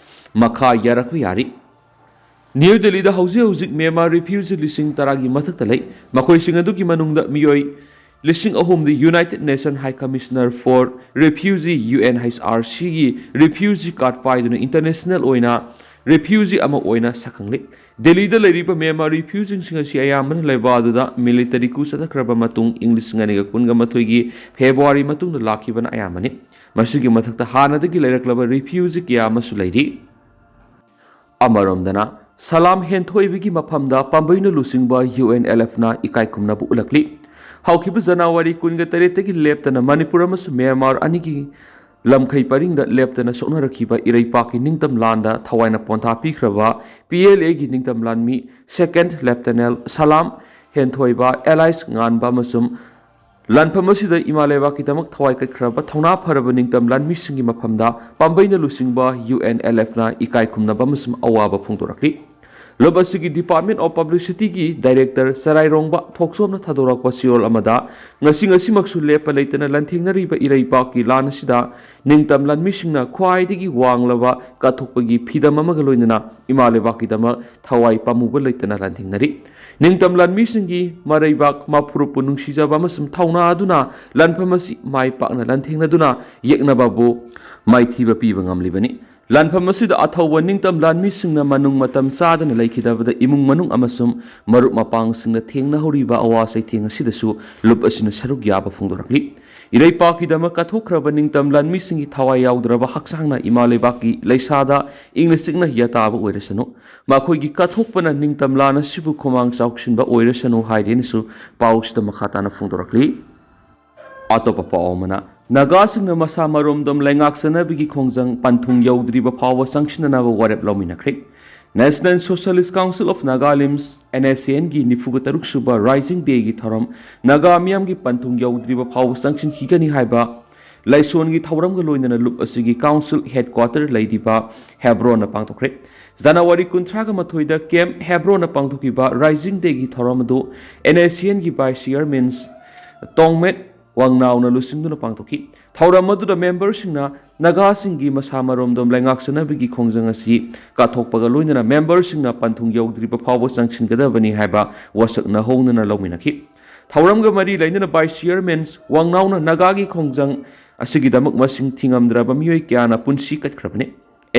ꯃꯈꯥ ꯌꯥꯔꯛꯄ ꯌꯥꯔꯤ꯫ ꯅ꯭ꯌꯨ ꯗꯤꯜꯂꯤꯗ ꯍꯧꯖꯤꯛ ꯍꯧꯖꯤꯛ ꯃ꯭ꯌꯥꯟꯃꯥꯔ refugee ꯂꯤꯁꯤꯡ ꯇꯔꯥꯒꯤ ꯃꯊꯛꯇ ꯂꯩ꯫ ꯃꯈꯣꯏꯁꯤꯡ ꯑꯗꯨꯒꯤ ꯃꯅꯨꯡꯗ ꯃꯤꯑꯣꯏ ꯂꯤꯁꯤꯡ ꯑꯍꯨꯝꯗꯤ United Nations High Commissioner for Refugee, U N H R Cꯒꯤ refugee card ꯄꯥꯏꯗꯨꯅ international ꯑꯣꯏꯅ refugee ꯑꯃ ꯑꯣꯏꯅ ꯁꯛꯈꯪꯂꯤ꯫ ꯗꯦꯜꯂꯤꯗ ꯂꯩꯔꯤꯕ ꯃ꯭ꯌꯥꯟꯃꯥꯔ refugeeꯁꯤꯡ ꯑꯁꯤ ꯑꯌꯥꯝꯕꯅ ꯂꯩꯕꯥꯛ ꯑꯗꯨꯗ military coup ꯆꯠꯊꯈ꯭ꯔꯕ ꯃꯇꯨꯡ ꯏꯪ ꯂꯤꯁꯤꯡ ꯑꯅꯤꯒ ꯀꯨꯟꯒ ꯃꯥꯊꯣꯏꯒꯤ February ꯃꯇꯨꯡꯗ ꯂꯥꯛꯈꯤꯕꯅ ꯑꯌꯥꯝꯕꯅꯤ꯫ ꯃꯁꯤꯒꯤ ꯃꯊꯛꯇ ꯍꯥꯟꯅꯗꯒꯤ ꯂꯩꯔꯛꯂꯕ refugee ꯀꯌꯥ ꯑꯃꯁꯨ ꯂꯩꯔꯤ꯫ ꯑꯃꯔꯣꯝꯗꯅ, ꯁꯂꯥꯝ ꯍꯦꯟꯊꯣꯏꯕꯒꯤ ꯃꯐꯝꯗ ꯄꯥꯝꯕꯩꯅ ꯂꯨꯆꯤꯡꯕ ꯌꯨ ꯑꯦꯟ ꯑꯦꯜ ꯑꯦꯐꯅ ꯏꯀꯥꯏ ꯈꯨꯝꯅꯕ ꯎꯠꯂꯛꯂꯤ꯫ ꯍꯧꯈꯤꯕ ꯖꯅꯋꯥꯔꯤ ꯀꯨꯟꯒ ꯇꯔꯦꯠꯇꯒꯤ ꯂꯦꯞꯇꯅ ꯃꯅꯤꯄꯨꯔ ꯑꯃꯁꯨꯡ ꯃ꯭ꯌꯥꯟꯃꯥꯔ ꯑꯅꯤꯒꯤ ꯂꯝꯈꯩ ꯄꯔꯤꯡꯗ ꯂꯦꯞꯇꯅ ꯁꯣꯛꯅꯔꯛꯈꯤꯕ ꯏꯔꯩꯄꯥꯛꯀꯤ ꯅꯤꯡꯇꯝ ꯂꯥꯟꯗ ꯊꯋꯥꯏꯅ ꯄꯣꯟꯊꯥ ꯄꯤꯈ꯭ꯔꯕ P L Aꯒꯤ ꯅꯤꯡꯇꯝ ꯂꯥꯟꯃꯤ Second Lieutenant ꯁꯂꯥꯝ ꯍꯦꯟꯊꯣꯏꯕ, alias ꯉꯥꯟꯕ ꯑꯃꯁꯨꯡ ꯂꯥꯟꯐꯝ ꯑꯁꯤꯗ ꯏꯃꯥ ꯂꯩꯕꯥꯛꯀꯤꯗꯃꯛ ꯊꯋꯥꯏ ꯀꯠꯈ꯭ꯔꯕ ꯊꯧꯅꯥ ꯐꯔꯕ ꯅꯤꯡꯇꯝ ꯂꯥꯟꯃꯤꯁꯤꯡꯒꯤ ꯃꯐꯝꯗ ꯄꯥꯝꯕꯩꯅ ꯂꯨꯆꯤꯡꯕ ꯌꯨ ꯑꯦꯟ ꯑꯦꯜ ꯑꯦꯐꯅ ꯏꯀꯥꯏ ꯈꯨꯝꯅꯕ ꯑꯃꯁꯨꯡ ꯑꯋꯥꯕ ꯐꯣꯡꯗꯣꯔꯛꯂꯤ꯫ ꯂꯨꯞ ꯑꯁꯤꯒꯤ Department of Publicityꯒꯤ Director ꯆꯔꯥꯏꯔꯣꯡꯕ ꯊꯣꯛꯆꯣꯝꯅ ꯊꯥꯗꯣꯔꯛꯄ ꯆꯦꯔꯣꯜ ꯑꯃꯗ, ꯉꯁꯤ ꯉꯁꯤꯃꯛꯁꯨ ꯂꯦꯞꯄ ꯂꯩꯇꯅ ꯂꯥꯟꯊꯦꯡꯅꯔꯤꯕ ꯏꯔꯩꯄꯥꯛꯀꯤ ꯂꯥꯟ ꯑꯁꯤꯗ ꯅꯤꯡꯇꯝ ꯂꯥꯟꯃꯤꯁꯤꯡꯅ ꯈ꯭ꯋꯥꯏꯗꯒꯤ ꯋꯥꯡꯂꯕ ꯀꯠꯊꯣꯛꯄꯒꯤ ꯐꯤꯗꯝ ꯑꯃꯒ ꯂꯣꯏꯅꯅ ꯏꯃꯥ ꯂꯩꯕꯥꯛꯀꯤꯗꯃꯛ ꯊꯋꯥꯏ ꯄꯥꯝꯃꯨꯕ ꯂꯩꯇꯅ ꯂꯥꯟꯊꯦꯡꯅꯔꯤ꯫ ꯅꯤꯡꯇꯝ ꯂꯥꯟꯃꯤꯁꯤꯡꯒꯤ ꯃꯔꯩꯕꯥꯛ ꯃꯥꯐꯨꯔꯨꯞꯄꯨ ꯅꯨꯡꯁꯤꯖꯕ ꯑꯃꯁꯨꯡ ꯊꯧꯅꯥ ꯑꯗꯨꯅ ꯂꯥꯟꯐꯝ ꯑꯁꯤ ꯃꯥꯏ ꯄꯥꯛꯅ ꯂꯥꯟꯊꯦꯡꯅꯗꯨꯅ ꯌꯦꯛꯅꯕꯕꯨ ꯃꯥꯏꯊꯤꯕ ꯄꯤꯕ ꯉꯝꯂꯤꯕꯅꯤ꯫ ꯂꯥꯟꯐꯝ ꯑꯁꯤꯗ ꯑꯊꯧꯕ ꯅꯤꯡꯇꯝ ꯂꯥꯟꯃꯤꯁꯤꯡꯅ ꯃꯅꯨꯡ ꯃꯇꯝ ꯆꯥꯗꯅ ꯂꯩꯈꯤꯗꯕꯗ ꯏꯃꯨꯡ ꯃꯅꯨꯡ ꯑꯃꯁꯨꯡ ꯃꯔꯨꯞ ꯃꯄꯥꯡꯁꯤꯡꯅ ꯊꯦꯡꯅꯍꯧꯔꯤꯕ ꯑꯋꯥ ꯆꯩꯊꯦꯡ ꯑꯁꯤꯗꯁꯨ ꯂꯨꯞ ꯑꯁꯤꯅ ꯁꯔꯨꯛ ꯌꯥꯕ ꯐꯣꯡꯗꯣꯔꯛꯂꯤ꯫ ꯏꯔꯩꯄꯥꯛꯀꯤꯗꯃꯛ ꯀꯠꯊꯣꯛꯈ꯭ꯔꯕ ꯅꯤꯡꯇꯝ ꯂꯥꯟꯃꯤꯁꯤꯡꯒꯤ ꯊꯋꯥꯏ ꯌꯥꯎꯗ꯭ꯔꯕ ꯍꯛꯆꯥꯡꯅ ꯏꯃꯥ ꯂꯩꯕꯥꯛꯀꯤ ꯂꯩꯁꯥꯗ ꯏꯪꯅ ꯆꯤꯛꯅ ꯌꯥꯇꯥꯕ ꯑꯣꯏꯔꯁꯅꯨ꯫ ꯃꯈꯣꯏꯒꯤ ꯀꯠꯊꯣꯛꯄꯅ ꯅꯤꯡꯇꯝ ꯂꯥꯟ ꯑꯁꯤꯕꯨ ꯈꯨꯃꯥꯡ ꯆꯥꯎꯁꯤꯟꯕ ꯑꯣꯏꯔꯁꯅꯨ ꯍꯥꯏꯔꯦꯅꯁꯨ ꯄꯥꯎꯁꯤꯗ ꯃꯈꯥ ꯇꯥꯅ ꯐꯣꯡꯗꯣꯔꯛꯂꯤ꯫ ꯑꯇꯣꯞꯄ ꯄꯥꯎ ꯑꯃꯅ, ꯅꯥꯒꯥꯁꯤꯡꯅ ꯃꯁꯥ ꯃꯔꯣꯝꯗꯣꯝ ꯂꯩꯉꯥꯛꯆꯅꯕꯒꯤ ꯈꯣꯡꯖꯪ ꯄꯟꯊꯨꯡ ꯌꯧꯗ꯭ꯔꯤꯕ ꯐꯥꯎꯕ ꯆꯪꯁꯤꯟꯅꯅꯕ ꯋꯥꯔꯦꯞ ꯂꯧꯃꯤꯟꯅꯈ꯭ꯔꯦ꯫ National Socialist Council of Nagalim's, NSCNꯒꯤ ꯅꯤꯐꯨꯒ ꯇꯔꯨꯛ ꯁꯨꯕ Rising Dayꯒꯤ ꯊꯧꯔꯝ ꯅꯥꯒꯥ ꯃꯤꯌꯥꯝꯒꯤ ꯄꯟꯊꯨꯡ ꯌꯧꯗ꯭ꯔꯤꯕ ꯐꯥꯎꯕ ꯆꯪꯁꯤꯟꯈꯤꯒꯅꯤ ꯍꯥꯏꯕ ꯂꯥꯏꯁꯣꯟꯒꯤ ꯊꯧꯔꯝꯒ ꯂꯣꯏꯅꯅ ꯂꯨꯞ ꯑꯁꯤꯒꯤ council headquarter ꯂꯩꯔꯤꯕ ꯍꯦꯕ꯭ꯔꯣꯟꯅ ꯄꯥꯡꯊꯣꯛꯈ꯭ꯔꯦ꯫ ꯖꯅꯋꯥꯔꯤ ꯀꯨꯟꯊ꯭ꯔꯥꯒ ꯃꯥꯊꯣꯏꯗ Camp ꯍꯦꯕ꯭ꯔꯣꯟꯅ ꯄꯥꯡꯊꯣꯛꯈꯤꯕ Rising Dayꯒꯤ ꯊꯧꯔꯝ ꯑꯗꯨ NSCNꯒꯤ vice chairman ꯇꯣꯡꯃꯦꯠ ꯋꯥꯡꯅꯥꯎꯅ ꯂꯨꯆꯤꯡꯗꯨꯅ ꯄꯥꯡꯊꯣꯛꯈꯤ꯫ ꯊꯧꯔꯝ ꯑꯗꯨꯗ memberꯁꯤꯡꯅ ꯅꯥꯒꯥꯁꯤꯡꯒꯤ ꯃꯁꯥ ꯃꯔꯣꯝꯗꯣꯝ ꯂꯩꯉꯥꯛꯆꯅꯕꯒꯤ ꯈꯣꯡꯖꯪ ꯑꯁꯤ ꯀꯠꯊꯣꯛꯄꯒ ꯂꯣꯏꯅꯅ memberꯁꯤꯡꯅ ꯄꯟꯊꯨꯡ ꯌꯧꯗ꯭ꯔꯤꯕ ꯐꯥꯎꯕ ꯆꯪꯁꯤꯟꯒꯗꯕꯅꯤ ꯍꯥꯏꯕ ꯋꯥꯁꯛꯅ ꯍꯧꯅꯅ ꯂꯧꯃꯤꯟꯅꯈꯤ꯫ ꯊꯧꯔꯝꯒ ꯃꯔꯤ ꯂꯩꯅꯅ vice chairman ꯋꯥꯡꯅꯥꯎꯅ ꯅꯥꯒꯥꯒꯤ ꯈꯣꯡꯖꯪ ꯑꯁꯤꯒꯤꯗꯃꯛ ꯃꯁꯤꯡ ꯊꯤꯉꯝꯗ꯭ꯔꯕ ꯃꯤꯑꯣꯏ ꯀꯌꯥꯅ ꯄꯨꯟꯁꯤ ꯀꯠꯈ꯭ꯔꯕꯅꯤ꯫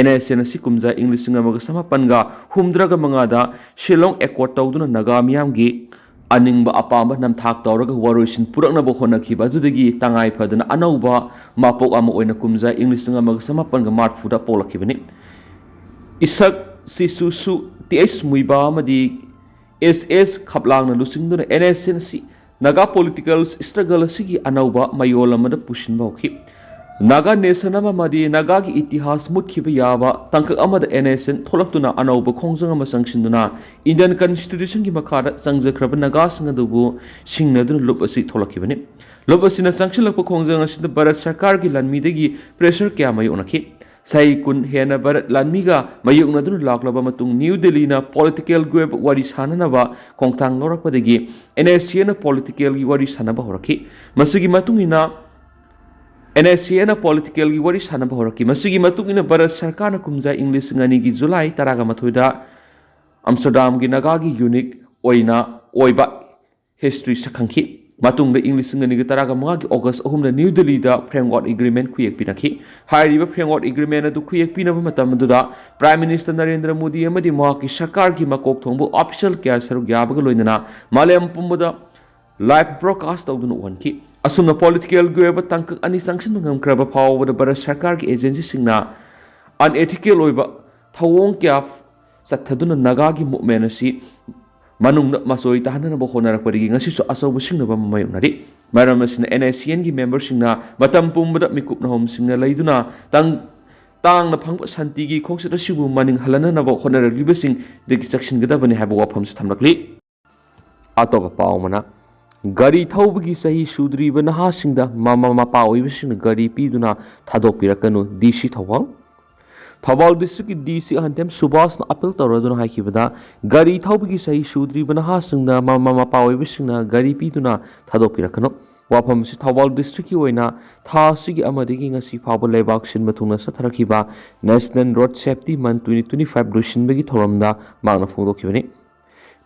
NSCN ꯑꯁꯤ ꯀꯨꯝꯖꯥ ꯏꯪ ꯂꯤꯁꯤꯡ ꯑꯃꯒ ꯆꯃꯥꯄꯟꯒ ꯍꯨꯝꯗ꯭ꯔꯥꯒ ꯃꯉꯥꯗ Shillong Accord ꯇꯧꯗꯨꯅ ꯅꯥꯒꯥ ꯃꯤꯌꯥꯝꯒꯤ ꯑꯅꯤꯡꯕ ꯑꯄꯥꯝꯕ ꯅꯝꯊꯥꯛ ꯇꯧꯔꯒ ꯋꯥꯔꯣꯏꯁꯤꯟ ꯄꯨꯔꯛꯅꯕ ꯍꯣꯠꯅꯈꯤꯕ ꯑꯗꯨꯗꯒꯤ ꯇꯉꯥꯏ ꯐꯗꯅ ꯑꯅꯧꯕ ꯃꯄꯣꯛ ꯑꯃ ꯑꯣꯏꯅ ꯀꯨꯝꯖꯥ ꯏꯪ ꯂꯤꯁꯤꯡ ꯑꯃꯒ ꯆꯃꯥꯄꯟꯒ ꯃꯔꯤꯐꯨꯗ ꯄꯣꯛꯂꯛꯈꯤꯕꯅꯤ꯫ ꯏꯁꯛ ꯁꯤꯁꯨꯁꯨ ꯇꯤ ꯑꯩꯆ ꯃꯨꯏꯕꯥ ꯑꯃꯗꯤ ꯑꯦꯁ ꯑꯦꯁ ꯈꯞꯂꯥꯡꯅ ꯂꯨꯆꯤꯡꯗꯨꯅ NSCN ꯑꯁꯤ ꯅꯥꯒꯥ political struggle ꯑꯁꯤꯒꯤ ꯑꯅꯧꯕ ꯃꯌꯣꯜ ꯑꯃꯗ ꯄꯨꯁꯤꯟꯕ ꯍꯧꯈꯤ꯫ ꯅꯥꯒꯥ nation ꯑꯃ ꯑꯃꯗꯤ ꯅꯥꯒꯥꯒꯤ ꯏꯇꯤꯍꯥꯁ ꯃꯨꯠꯈꯤꯕ ꯌꯥꯕ ꯇꯥꯡꯀꯛ ꯑꯃꯗ NSCN ꯊꯣꯛꯂꯛꯇꯨꯅ ꯑꯅꯧꯕ ꯈꯣꯡꯖꯪ ꯑꯃ ꯆꯪꯁꯤꯟꯗꯨꯅ Indian Constitutionꯒꯤ ꯃꯈꯥꯗ ꯆꯪꯖꯈ꯭ꯔꯕ ꯅꯥꯒꯥꯁꯤꯡ ꯑꯗꯨꯕꯨ ꯁꯤꯡꯅꯗꯨꯅ ꯂꯨꯞ ꯑꯁꯤ ꯊꯣꯛꯂꯛꯈꯤꯕꯅꯤ꯫ ꯂꯨꯞ ꯑꯁꯤꯅ ꯆꯪꯁꯤꯜꯂꯛꯄ ꯈꯣꯡꯖꯪ ꯑꯁꯤꯗ ꯚꯥꯔꯠ ꯁꯔꯀꯥꯔꯒꯤ ꯂꯥꯟꯃꯤꯗꯒꯤ pressure ꯀꯌꯥ ꯃꯥꯌꯣꯛꯅꯈꯤ꯫ ꯆꯍꯤ ꯀꯨꯟ ꯍꯦꯟꯅ ꯚꯥꯔꯠ ꯂꯥꯟꯃꯤꯒ ꯃꯥꯌꯣꯛꯅꯗꯨꯅ ꯂꯥꯛꯂꯕ ꯃꯇꯨꯡ ꯅ꯭ꯌꯨ ꯗꯦꯜꯂꯤꯅ ꯄꯣꯂꯤꯇꯤꯀꯦꯜꯒꯤ ꯑꯣꯏꯕ ꯋꯥꯔꯤ ꯁꯥꯅꯅꯕ ꯈꯣꯡꯊꯥꯡ ꯂꯧꯔꯛꯄꯗꯒꯤ ꯑꯦꯟ ꯑꯦꯁ ꯁꯤ ꯑꯦꯅ ꯄꯣꯂꯤꯇꯤꯀꯦꯜꯒꯤ ꯋꯥꯔꯤ ꯁꯥꯅꯕ ꯍꯧꯔꯛꯈꯤ꯫ ꯃꯁꯤꯒꯤ ꯃꯇꯨꯡ ꯏꯟꯅ ꯑꯦꯟ ꯑꯦꯁ ꯁꯤ ꯑꯦꯅ ꯄꯣꯂꯤꯇꯤꯀꯦꯜꯒꯤ ꯋꯥꯔꯤ ꯁꯥꯅꯕ ꯍꯧꯔꯛꯈꯤ꯫ ꯃꯁꯤꯒꯤ ꯃꯇꯨꯡ ꯏꯟꯅ ꯚꯥꯔꯠ ꯁꯔꯀꯥꯔꯅ ꯀꯨꯝꯖꯥ ꯏꯪ ꯂꯤꯁꯤꯡ ꯑꯅꯤꯒꯤ ꯖꯨꯂꯥꯏ ꯇꯔꯥꯒ ꯃꯥꯊꯣꯏꯗ ꯑꯝꯁꯇꯔꯗꯥꯝꯒꯤ ꯅꯥꯒꯥꯒꯤ ꯌꯨꯅꯤꯛ ꯑꯣꯏꯅ ꯑꯣꯏꯕ ꯍꯤꯁꯇ꯭ꯔꯤ ꯁꯛꯈꯪꯈꯤ꯫ ꯃꯇꯨꯡꯗ ꯏꯪ ꯂꯤꯁꯤꯡ ꯑꯅꯤꯒ ꯇꯔꯥꯒ ꯃꯉꯥꯒꯤ ꯑꯣꯒꯁ ꯑꯍꯨꯝꯗ ꯅ꯭ꯌꯨ ꯗꯦꯜꯂꯤꯗ ꯐ꯭ꯔꯦꯝꯋꯥꯔꯛ ꯑꯦꯒ꯭ꯔꯤꯃꯦꯟ ꯈꯨꯌꯦꯛ ꯄꯤꯅꯈꯤ꯫ ꯍꯥꯏꯔꯤꯕ ꯐ꯭ꯔꯦꯝꯋꯥꯔꯛ ꯑꯦꯒ꯭ꯔꯤꯃꯦꯟ ꯑꯗꯨ ꯈꯨꯌꯦꯛ ꯄꯤꯅꯕ ꯃꯇꯝ ꯑꯗꯨꯗ ꯄ꯭ꯔꯥꯏꯝ ꯃꯤꯅꯤꯁꯇꯔ ꯅꯔꯦꯟꯗ꯭ꯔ ꯃꯣꯗꯤ ꯑꯃꯗꯤ ꯃꯍꯥꯛꯀꯤ ꯁꯔꯀꯥꯔꯒꯤ ꯃꯀꯣꯛ ꯊꯣꯡꯕ ꯑꯣꯐꯤꯁꯤꯌꯦꯜ ꯀꯌꯥ ꯁꯔꯨꯛ ꯌꯥꯕꯒ ꯂꯣꯏꯅꯅ ꯃꯥꯂꯦꯝ ꯄꯨꯝꯕꯗ ꯂꯥꯏꯚ ꯕ꯭ꯔꯣꯗꯀꯥꯁ ꯇꯧꯗꯨꯅ ꯎꯍꯟꯈꯤ꯫ ꯑꯁꯨꯝꯅ ꯄꯣꯂꯤꯇꯤꯀꯦꯜꯒꯤ ꯑꯣꯏꯕ ꯇꯥꯡꯀꯛ ꯑꯅꯤ ꯆꯪꯁꯤꯟꯕ ꯉꯝꯈ꯭ꯔꯕ ꯐꯥꯎꯕꯗ ꯚꯥꯔꯠ ꯁꯔꯀꯥꯔꯒꯤ ꯑꯦꯖꯦꯟꯁꯤꯁꯤꯡꯅ ꯑꯟꯑꯦꯊꯤꯀꯦꯜ ꯑꯣꯏꯕ ꯊꯧꯑꯣꯡ ꯀꯌꯥ ꯆꯠꯊꯗꯨꯅ ꯅꯥꯒꯥꯒꯤ ꯃꯨꯞꯃꯦꯟ ꯑꯁꯤ ꯃꯅꯨꯡꯗ ꯃꯆꯣꯏ ꯇꯥꯍꯟꯅꯅꯕ ꯍꯣꯠꯅꯔꯛꯄꯗꯒꯤ ꯉꯁꯤꯁꯨ ꯑꯆꯧꯕ ꯁꯤꯡꯅꯕ ꯑꯃ ꯃꯥꯌꯣꯛꯅꯔꯤ꯫ ꯃꯔꯝ ꯑꯁꯤꯅ ꯑꯦꯟ ꯑꯥꯏ ꯁꯤ ꯑꯦꯟꯒꯤ ꯃꯦꯝꯕꯔꯁꯤꯡꯅ ꯃꯇꯝ ꯄꯨꯝꯕꯗ ꯃꯤꯀꯨꯞ ꯅꯍꯣꯝꯁꯤꯡꯅ ꯂꯩꯗꯨꯅ ꯇꯪ-, ꯇꯥꯡꯅ ꯐꯪꯕ ꯁꯥꯟꯇꯤꯒꯤ ꯈꯣꯡꯆꯠ ꯑꯁꯤꯕꯨ ꯃꯅꯤꯡ ꯍꯜꯍꯟꯅꯅꯕ ꯍꯣꯠꯅꯔꯛꯂꯤꯕꯁꯤꯡꯗꯒꯤ ꯆꯦꯛꯁꯤꯟꯒꯗꯕꯅꯤ ꯍꯥꯏꯕ ꯋꯥꯐꯝꯁꯨ ꯊꯝꯂꯛꯂꯤ꯫ ꯑꯇꯣꯞꯄ ꯄꯥꯎ ꯑꯃꯅ, ꯒꯥꯔꯤ ꯊꯧꯕꯒꯤ ꯆꯍꯤ ꯁꯨꯗ꯭ꯔꯤꯕ ꯅꯍꯥꯁꯤꯡꯗ ꯃꯃꯥ ꯃꯄꯥ ꯑꯣꯏꯕꯁꯤꯡꯅ ꯒꯥꯔꯤ ꯄꯤꯗꯨꯅ ꯊꯥꯗꯣꯛꯄꯤꯔꯛꯀꯅꯨ, ꯗꯤ ꯁꯤ ꯊꯧꯕꯥꯜ꯫ ꯊꯧꯕꯥꯜ ꯗꯤꯁꯇ꯭ꯔꯤꯛꯀꯤ ꯗꯤ ꯁꯤ ꯑꯍꯟꯊꯦꯝ ꯁꯨꯕꯥꯁꯅ ꯑꯄꯤꯜ ꯇꯧꯔꯗꯨꯅ ꯍꯥꯏꯈꯤꯕꯗ, ꯒꯥꯔꯤ ꯊꯧꯕꯒꯤ ꯆꯍꯤ ꯁꯨꯗ꯭ꯔꯤꯕ ꯅꯍꯥꯁꯤꯡꯗ ꯃꯃꯥ ꯃꯄꯥ ꯑꯣꯏꯕꯁꯤꯡꯅ ꯒꯥꯔꯤ ꯄꯤꯗꯨꯅ ꯊꯥꯗꯣꯛꯄꯤꯔꯛꯀꯅꯨ꯫ ꯋꯥꯐꯝ ꯑꯁꯤ ꯊꯧꯕꯥꯜ ꯗꯤꯁꯇ꯭ꯔꯤꯛꯀꯤ ꯑꯣꯏꯅ ꯊꯥ ꯑꯁꯤꯒꯤ ꯑꯃꯗꯒꯤ ꯉꯁꯤ ꯐꯥꯎꯕ ꯂꯩꯕꯥꯛ ꯁꯤꯟꯕ ꯊꯨꯡꯅ ꯆꯠꯊꯔꯛꯈꯤꯕ national road safety month twenty twenty five ꯂꯣꯏꯁꯤꯟꯕꯒꯤ ꯊꯧꯔꯝꯗ ꯃꯍꯥꯛꯅ ꯐꯣꯡꯗꯣꯛꯈꯤꯕꯅꯤ꯫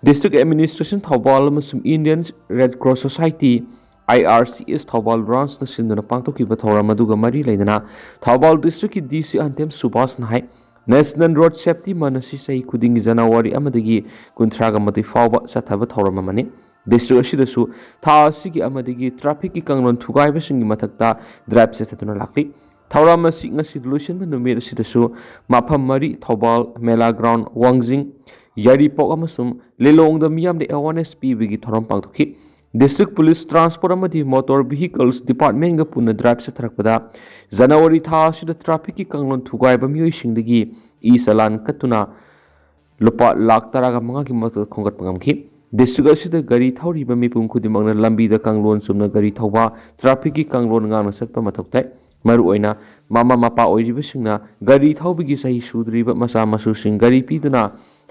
ꯗꯤꯁꯇ꯭ꯔꯤꯛ ꯑꯦꯗꯃꯤꯅꯤꯁꯇ꯭ꯔꯦꯁꯟ ꯊꯧꯕꯥꯜ ꯑꯃꯁꯨꯡ Indian red cross society, I R C S Thoubal ꯕ꯭ꯔꯥꯟꯁꯅ ꯁꯤꯟꯗꯨꯅ ꯄꯥꯡꯊꯣꯛꯈꯤꯕ ꯊꯧꯔꯝ ꯑꯗꯨꯒ ꯃꯔꯤ ꯂꯩꯅꯅ ꯊꯧꯕꯥꯜ ꯗꯤꯁꯇ꯭ꯔꯤꯛꯀꯤ ꯗꯤ ꯁꯤ ꯑꯟꯊꯦꯝ ꯁꯨꯕꯥꯁꯅ ꯍꯥꯏ, ꯅꯦꯁꯅꯦꯜ ꯔꯣꯗ ꯁꯦꯐꯇꯤ ꯃꯟꯊ ꯑꯁꯤ ꯆꯍꯤ ꯈꯨꯗꯤꯡꯒꯤ ꯖꯅꯋꯥꯔꯤ ꯑꯃꯗꯒꯤ ꯀꯨꯟꯊ꯭ꯔꯥꯒ ꯃꯥꯊꯣꯏ ꯐꯥꯎꯕ ꯆꯠꯊꯕ ꯊꯧꯔꯝ ꯑꯃꯅꯤ꯫ ꯗꯤꯁꯇ꯭ꯔꯤꯛ ꯑꯁꯤꯗꯁꯨ ꯊꯥ ꯑꯁꯤꯒꯤ ꯑꯃꯗꯒꯤ ꯇ꯭ꯔꯥꯐꯤꯛꯀꯤ ꯀꯥꯡꯂꯣꯟ ꯊꯨꯒꯥꯏꯕꯁꯤꯡꯒꯤ ꯃꯊꯛꯇ ꯗ꯭ꯔꯥꯏꯚ ꯆꯠꯊꯗꯨꯅ ꯂꯥꯛꯂꯤ꯫ ꯊꯧꯔꯝ ꯑꯁꯤ ꯉꯁꯤ ꯂꯣꯏꯁꯤꯟꯕ ꯅꯨꯃꯤꯠ ꯑꯁꯤꯗꯁꯨ ꯃꯐꯝ ꯃꯔꯤ, ꯊꯧꯕꯥꯜ, ꯃꯦꯂꯥ ꯒ꯭ꯔꯥꯎꯟ, ꯋꯥꯡꯖꯤꯡ, ꯌꯥꯏꯔꯤꯄꯣꯛ ꯑꯃꯁꯨꯡ ꯂꯤꯂꯣꯡꯗ ꯃꯤꯌꯥꯝꯗ ꯑꯦꯋꯥꯔꯅꯦꯁ ꯄꯤꯕꯒꯤ ꯊꯧꯔꯝ ꯄꯥꯡꯊꯣꯛꯈꯤ꯫ ꯗꯤꯁꯇ꯭ꯔꯤꯛ ꯄꯨꯂꯤꯁ, ꯇ꯭ꯔꯥꯟꯁꯄꯣꯔꯠ ꯑꯃꯗꯤ ꯃꯣꯇꯣꯔ ꯚꯤꯍꯤꯀꯜꯁ ꯗꯤꯄꯥꯔꯠꯃꯦꯟꯒ ꯄꯨꯟꯅ ꯗ꯭ꯔꯥꯏꯚ ꯆꯠꯊꯔꯛꯄꯗ, ꯖꯅꯋꯥꯔꯤ ꯊꯥ ꯑꯁꯤꯗ ꯇ꯭ꯔꯥꯐꯤꯛꯀꯤ ꯀꯥꯡꯂꯣꯟ ꯊꯨꯒꯥꯏꯕ ꯃꯤꯑꯣꯏꯁꯤꯡꯗꯒꯤ ꯏ ꯆꯂꯥꯟ ꯀꯠꯇꯨꯅ ꯂꯨꯄꯥ ꯂꯥꯈ ꯇꯔꯥꯒ ꯃꯉꯥꯒꯤ ꯃꯊꯛꯇ ꯈꯣꯝꯒꯠꯄ ꯉꯝꯈꯤ꯫ ꯗꯤꯁꯇ꯭ꯔꯤꯛ ꯑꯁꯤꯗ ꯒꯥꯔꯤ ꯊꯧꯔꯤꯕ ꯃꯤꯄꯨꯝ ꯈꯨꯗꯤꯡꯃꯛꯅ ꯂꯝꯕꯤꯗ ꯀꯥꯡꯂꯣꯟ ꯆꯨꯝꯅ ꯒꯥꯔꯤ ꯊꯧꯕ, ꯇ꯭ꯔꯥꯐꯤꯛꯀꯤ ꯀꯥꯡꯂꯣꯟ ꯉꯥꯛꯅ ꯆꯠꯄ ꯃꯊꯧ ꯇꯥꯏ꯫ ꯃꯔꯨꯑꯣꯏꯅ ꯃꯃꯥ ꯃꯄꯥ ꯑꯣꯏꯔꯤꯕꯁꯤꯡꯅ ꯒꯥꯔꯤ ꯊꯧꯕꯒꯤ ꯆꯍꯤ ꯁꯨꯗ꯭ꯔꯤꯕ ꯃꯆꯥ ꯃꯁꯨꯁꯤꯡ ꯒꯥꯔꯤ ꯄꯤꯗꯨꯅ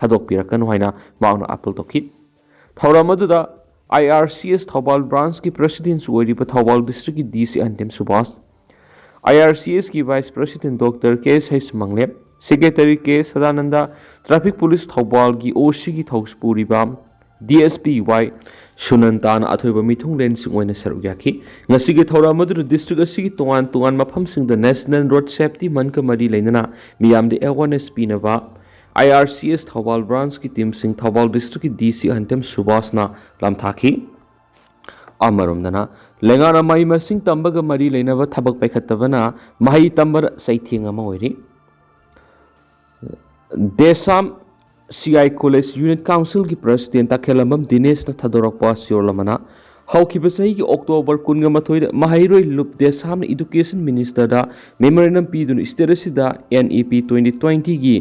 ꯊꯥꯗꯣꯛꯄꯤꯔꯛꯀꯅꯨ ꯍꯥꯏꯅ ꯃꯍꯥꯛꯅ ꯑꯥꯄꯤꯜ ꯇꯧꯈꯤ꯫ ꯊꯧꯔꯝ ꯑꯗꯨꯗ ꯑꯥꯏ ꯑꯥꯔ ꯁꯤ ꯑꯦꯁ ꯊꯧꯕꯥꯜ ꯕ꯭ꯔꯥꯟꯁꯀꯤ ꯄ꯭ꯔꯁꯤꯗꯦꯟꯁꯨ ꯑꯣꯏꯔꯤꯕ ꯊꯧꯕꯥꯜ ꯗꯤꯁꯇ꯭ꯔꯤꯛꯀꯤ ꯗꯤ ꯁꯤ ꯑꯟꯇꯤꯝ ꯁꯨꯕꯥꯁ, ꯑꯥꯏ ꯑꯥꯔ ꯁꯤ ꯑꯦꯁꯀꯤ vice president doctor K S ꯍꯩꯁ ꯃꯪꯂꯦꯞ, secretary K Sadanand, traffic police ꯊꯧꯕꯥꯜꯒꯤ ꯑꯣ ꯁꯤꯒꯤ ꯊꯧ ꯄꯨꯔꯤꯕ ꯗꯤ ꯑꯦꯁ ꯄꯤ ꯋꯥꯏ ꯁꯨꯅꯟꯇꯥꯅ ꯑꯊꯣꯏꯕ ꯃꯤꯊꯨꯡꯂꯦꯟꯁꯤꯡ ꯑꯣꯏꯅ ꯁꯔꯨꯛ ꯌꯥꯈꯤ꯫ ꯉꯁꯤꯒꯤ ꯊꯧꯔꯝ ꯑꯗꯨꯗ ꯗꯤꯁꯇ꯭ꯔꯤꯛ ꯑꯁꯤꯒꯤ ꯇꯣꯉꯥꯟ ꯇꯣꯉꯥꯟꯕ ꯃꯐꯝꯁꯤꯡꯗ ꯅꯦꯁꯅꯦꯜ ꯔꯣꯗ ꯁꯦꯐꯇꯤ ꯃꯟꯊꯀ ꯃꯔꯤ ꯂꯩꯅꯅ ꯃꯤꯌꯥꯝꯗ ꯑꯦꯋꯥꯔꯅꯦꯁ ꯄꯤꯅꯕ ꯑꯥꯏ R C S Thoubal ꯕ꯭ꯔꯥꯟꯁꯀꯤ ꯇꯤꯝꯁꯤꯡ Thoubal ꯗꯤꯁꯇ꯭ꯔꯤꯛꯀꯤ ꯗꯤ ꯁꯤ ꯑꯟꯇꯝ ꯁꯨꯕꯥꯁꯅ ꯂꯥꯝꯊꯥꯈꯤ꯫ ꯑꯃꯔꯣꯝꯗꯅ, ꯂꯩꯉꯥꯛꯅ ꯃꯍꯩ ꯃꯁꯤꯡ ꯇꯝꯕꯒ ꯃꯔꯤ ꯂꯩꯅꯕ ꯊꯕꯛ ꯄꯥꯏꯈꯠꯇꯕꯅ ꯃꯍꯩ ꯇꯝꯕꯗ ꯆꯩꯊꯦꯡ ꯑꯃ ꯑꯣꯏꯔꯤ꯫ ꯗꯦꯁꯥꯝ ꯁꯤ ꯑꯥꯏ ꯀꯣꯂꯦꯖ ꯌꯨꯅꯤꯠ ꯀꯥꯎꯟꯁꯤꯜꯒꯤ ꯄ꯭ꯔꯁꯤꯗꯦꯟ ꯇꯈꯦꯜꯂꯝꯕꯝ ꯗꯤꯅꯦꯁꯅ ꯊꯥꯗꯣꯔꯛꯄ ꯆꯦꯔꯣꯜ ꯑꯃꯅ, ꯍꯧꯈꯤꯕ ꯆꯍꯤꯒꯤ ꯑꯣꯛꯇꯣꯕꯔ ꯀꯨꯟꯒ ꯃꯥꯊꯣꯏꯗ ꯃꯍꯩꯔꯣꯏ ꯂꯨꯞ ꯗꯦꯁꯥꯝꯅ ꯏꯗꯨꯀꯦꯁꯟ ꯃꯤꯅꯤꯁꯇꯔꯗ ꯃꯦꯃꯣꯔꯦꯟꯗꯝ ꯄꯤꯗꯨꯅ ꯁ꯭ꯇꯦꯠ ꯑꯁꯤꯗ ꯑꯦꯟ ꯏ ꯄꯤ ꯇ꯭ꯋꯦꯟꯇꯤ ꯇ꯭ꯋꯦꯟꯇꯤꯒꯤ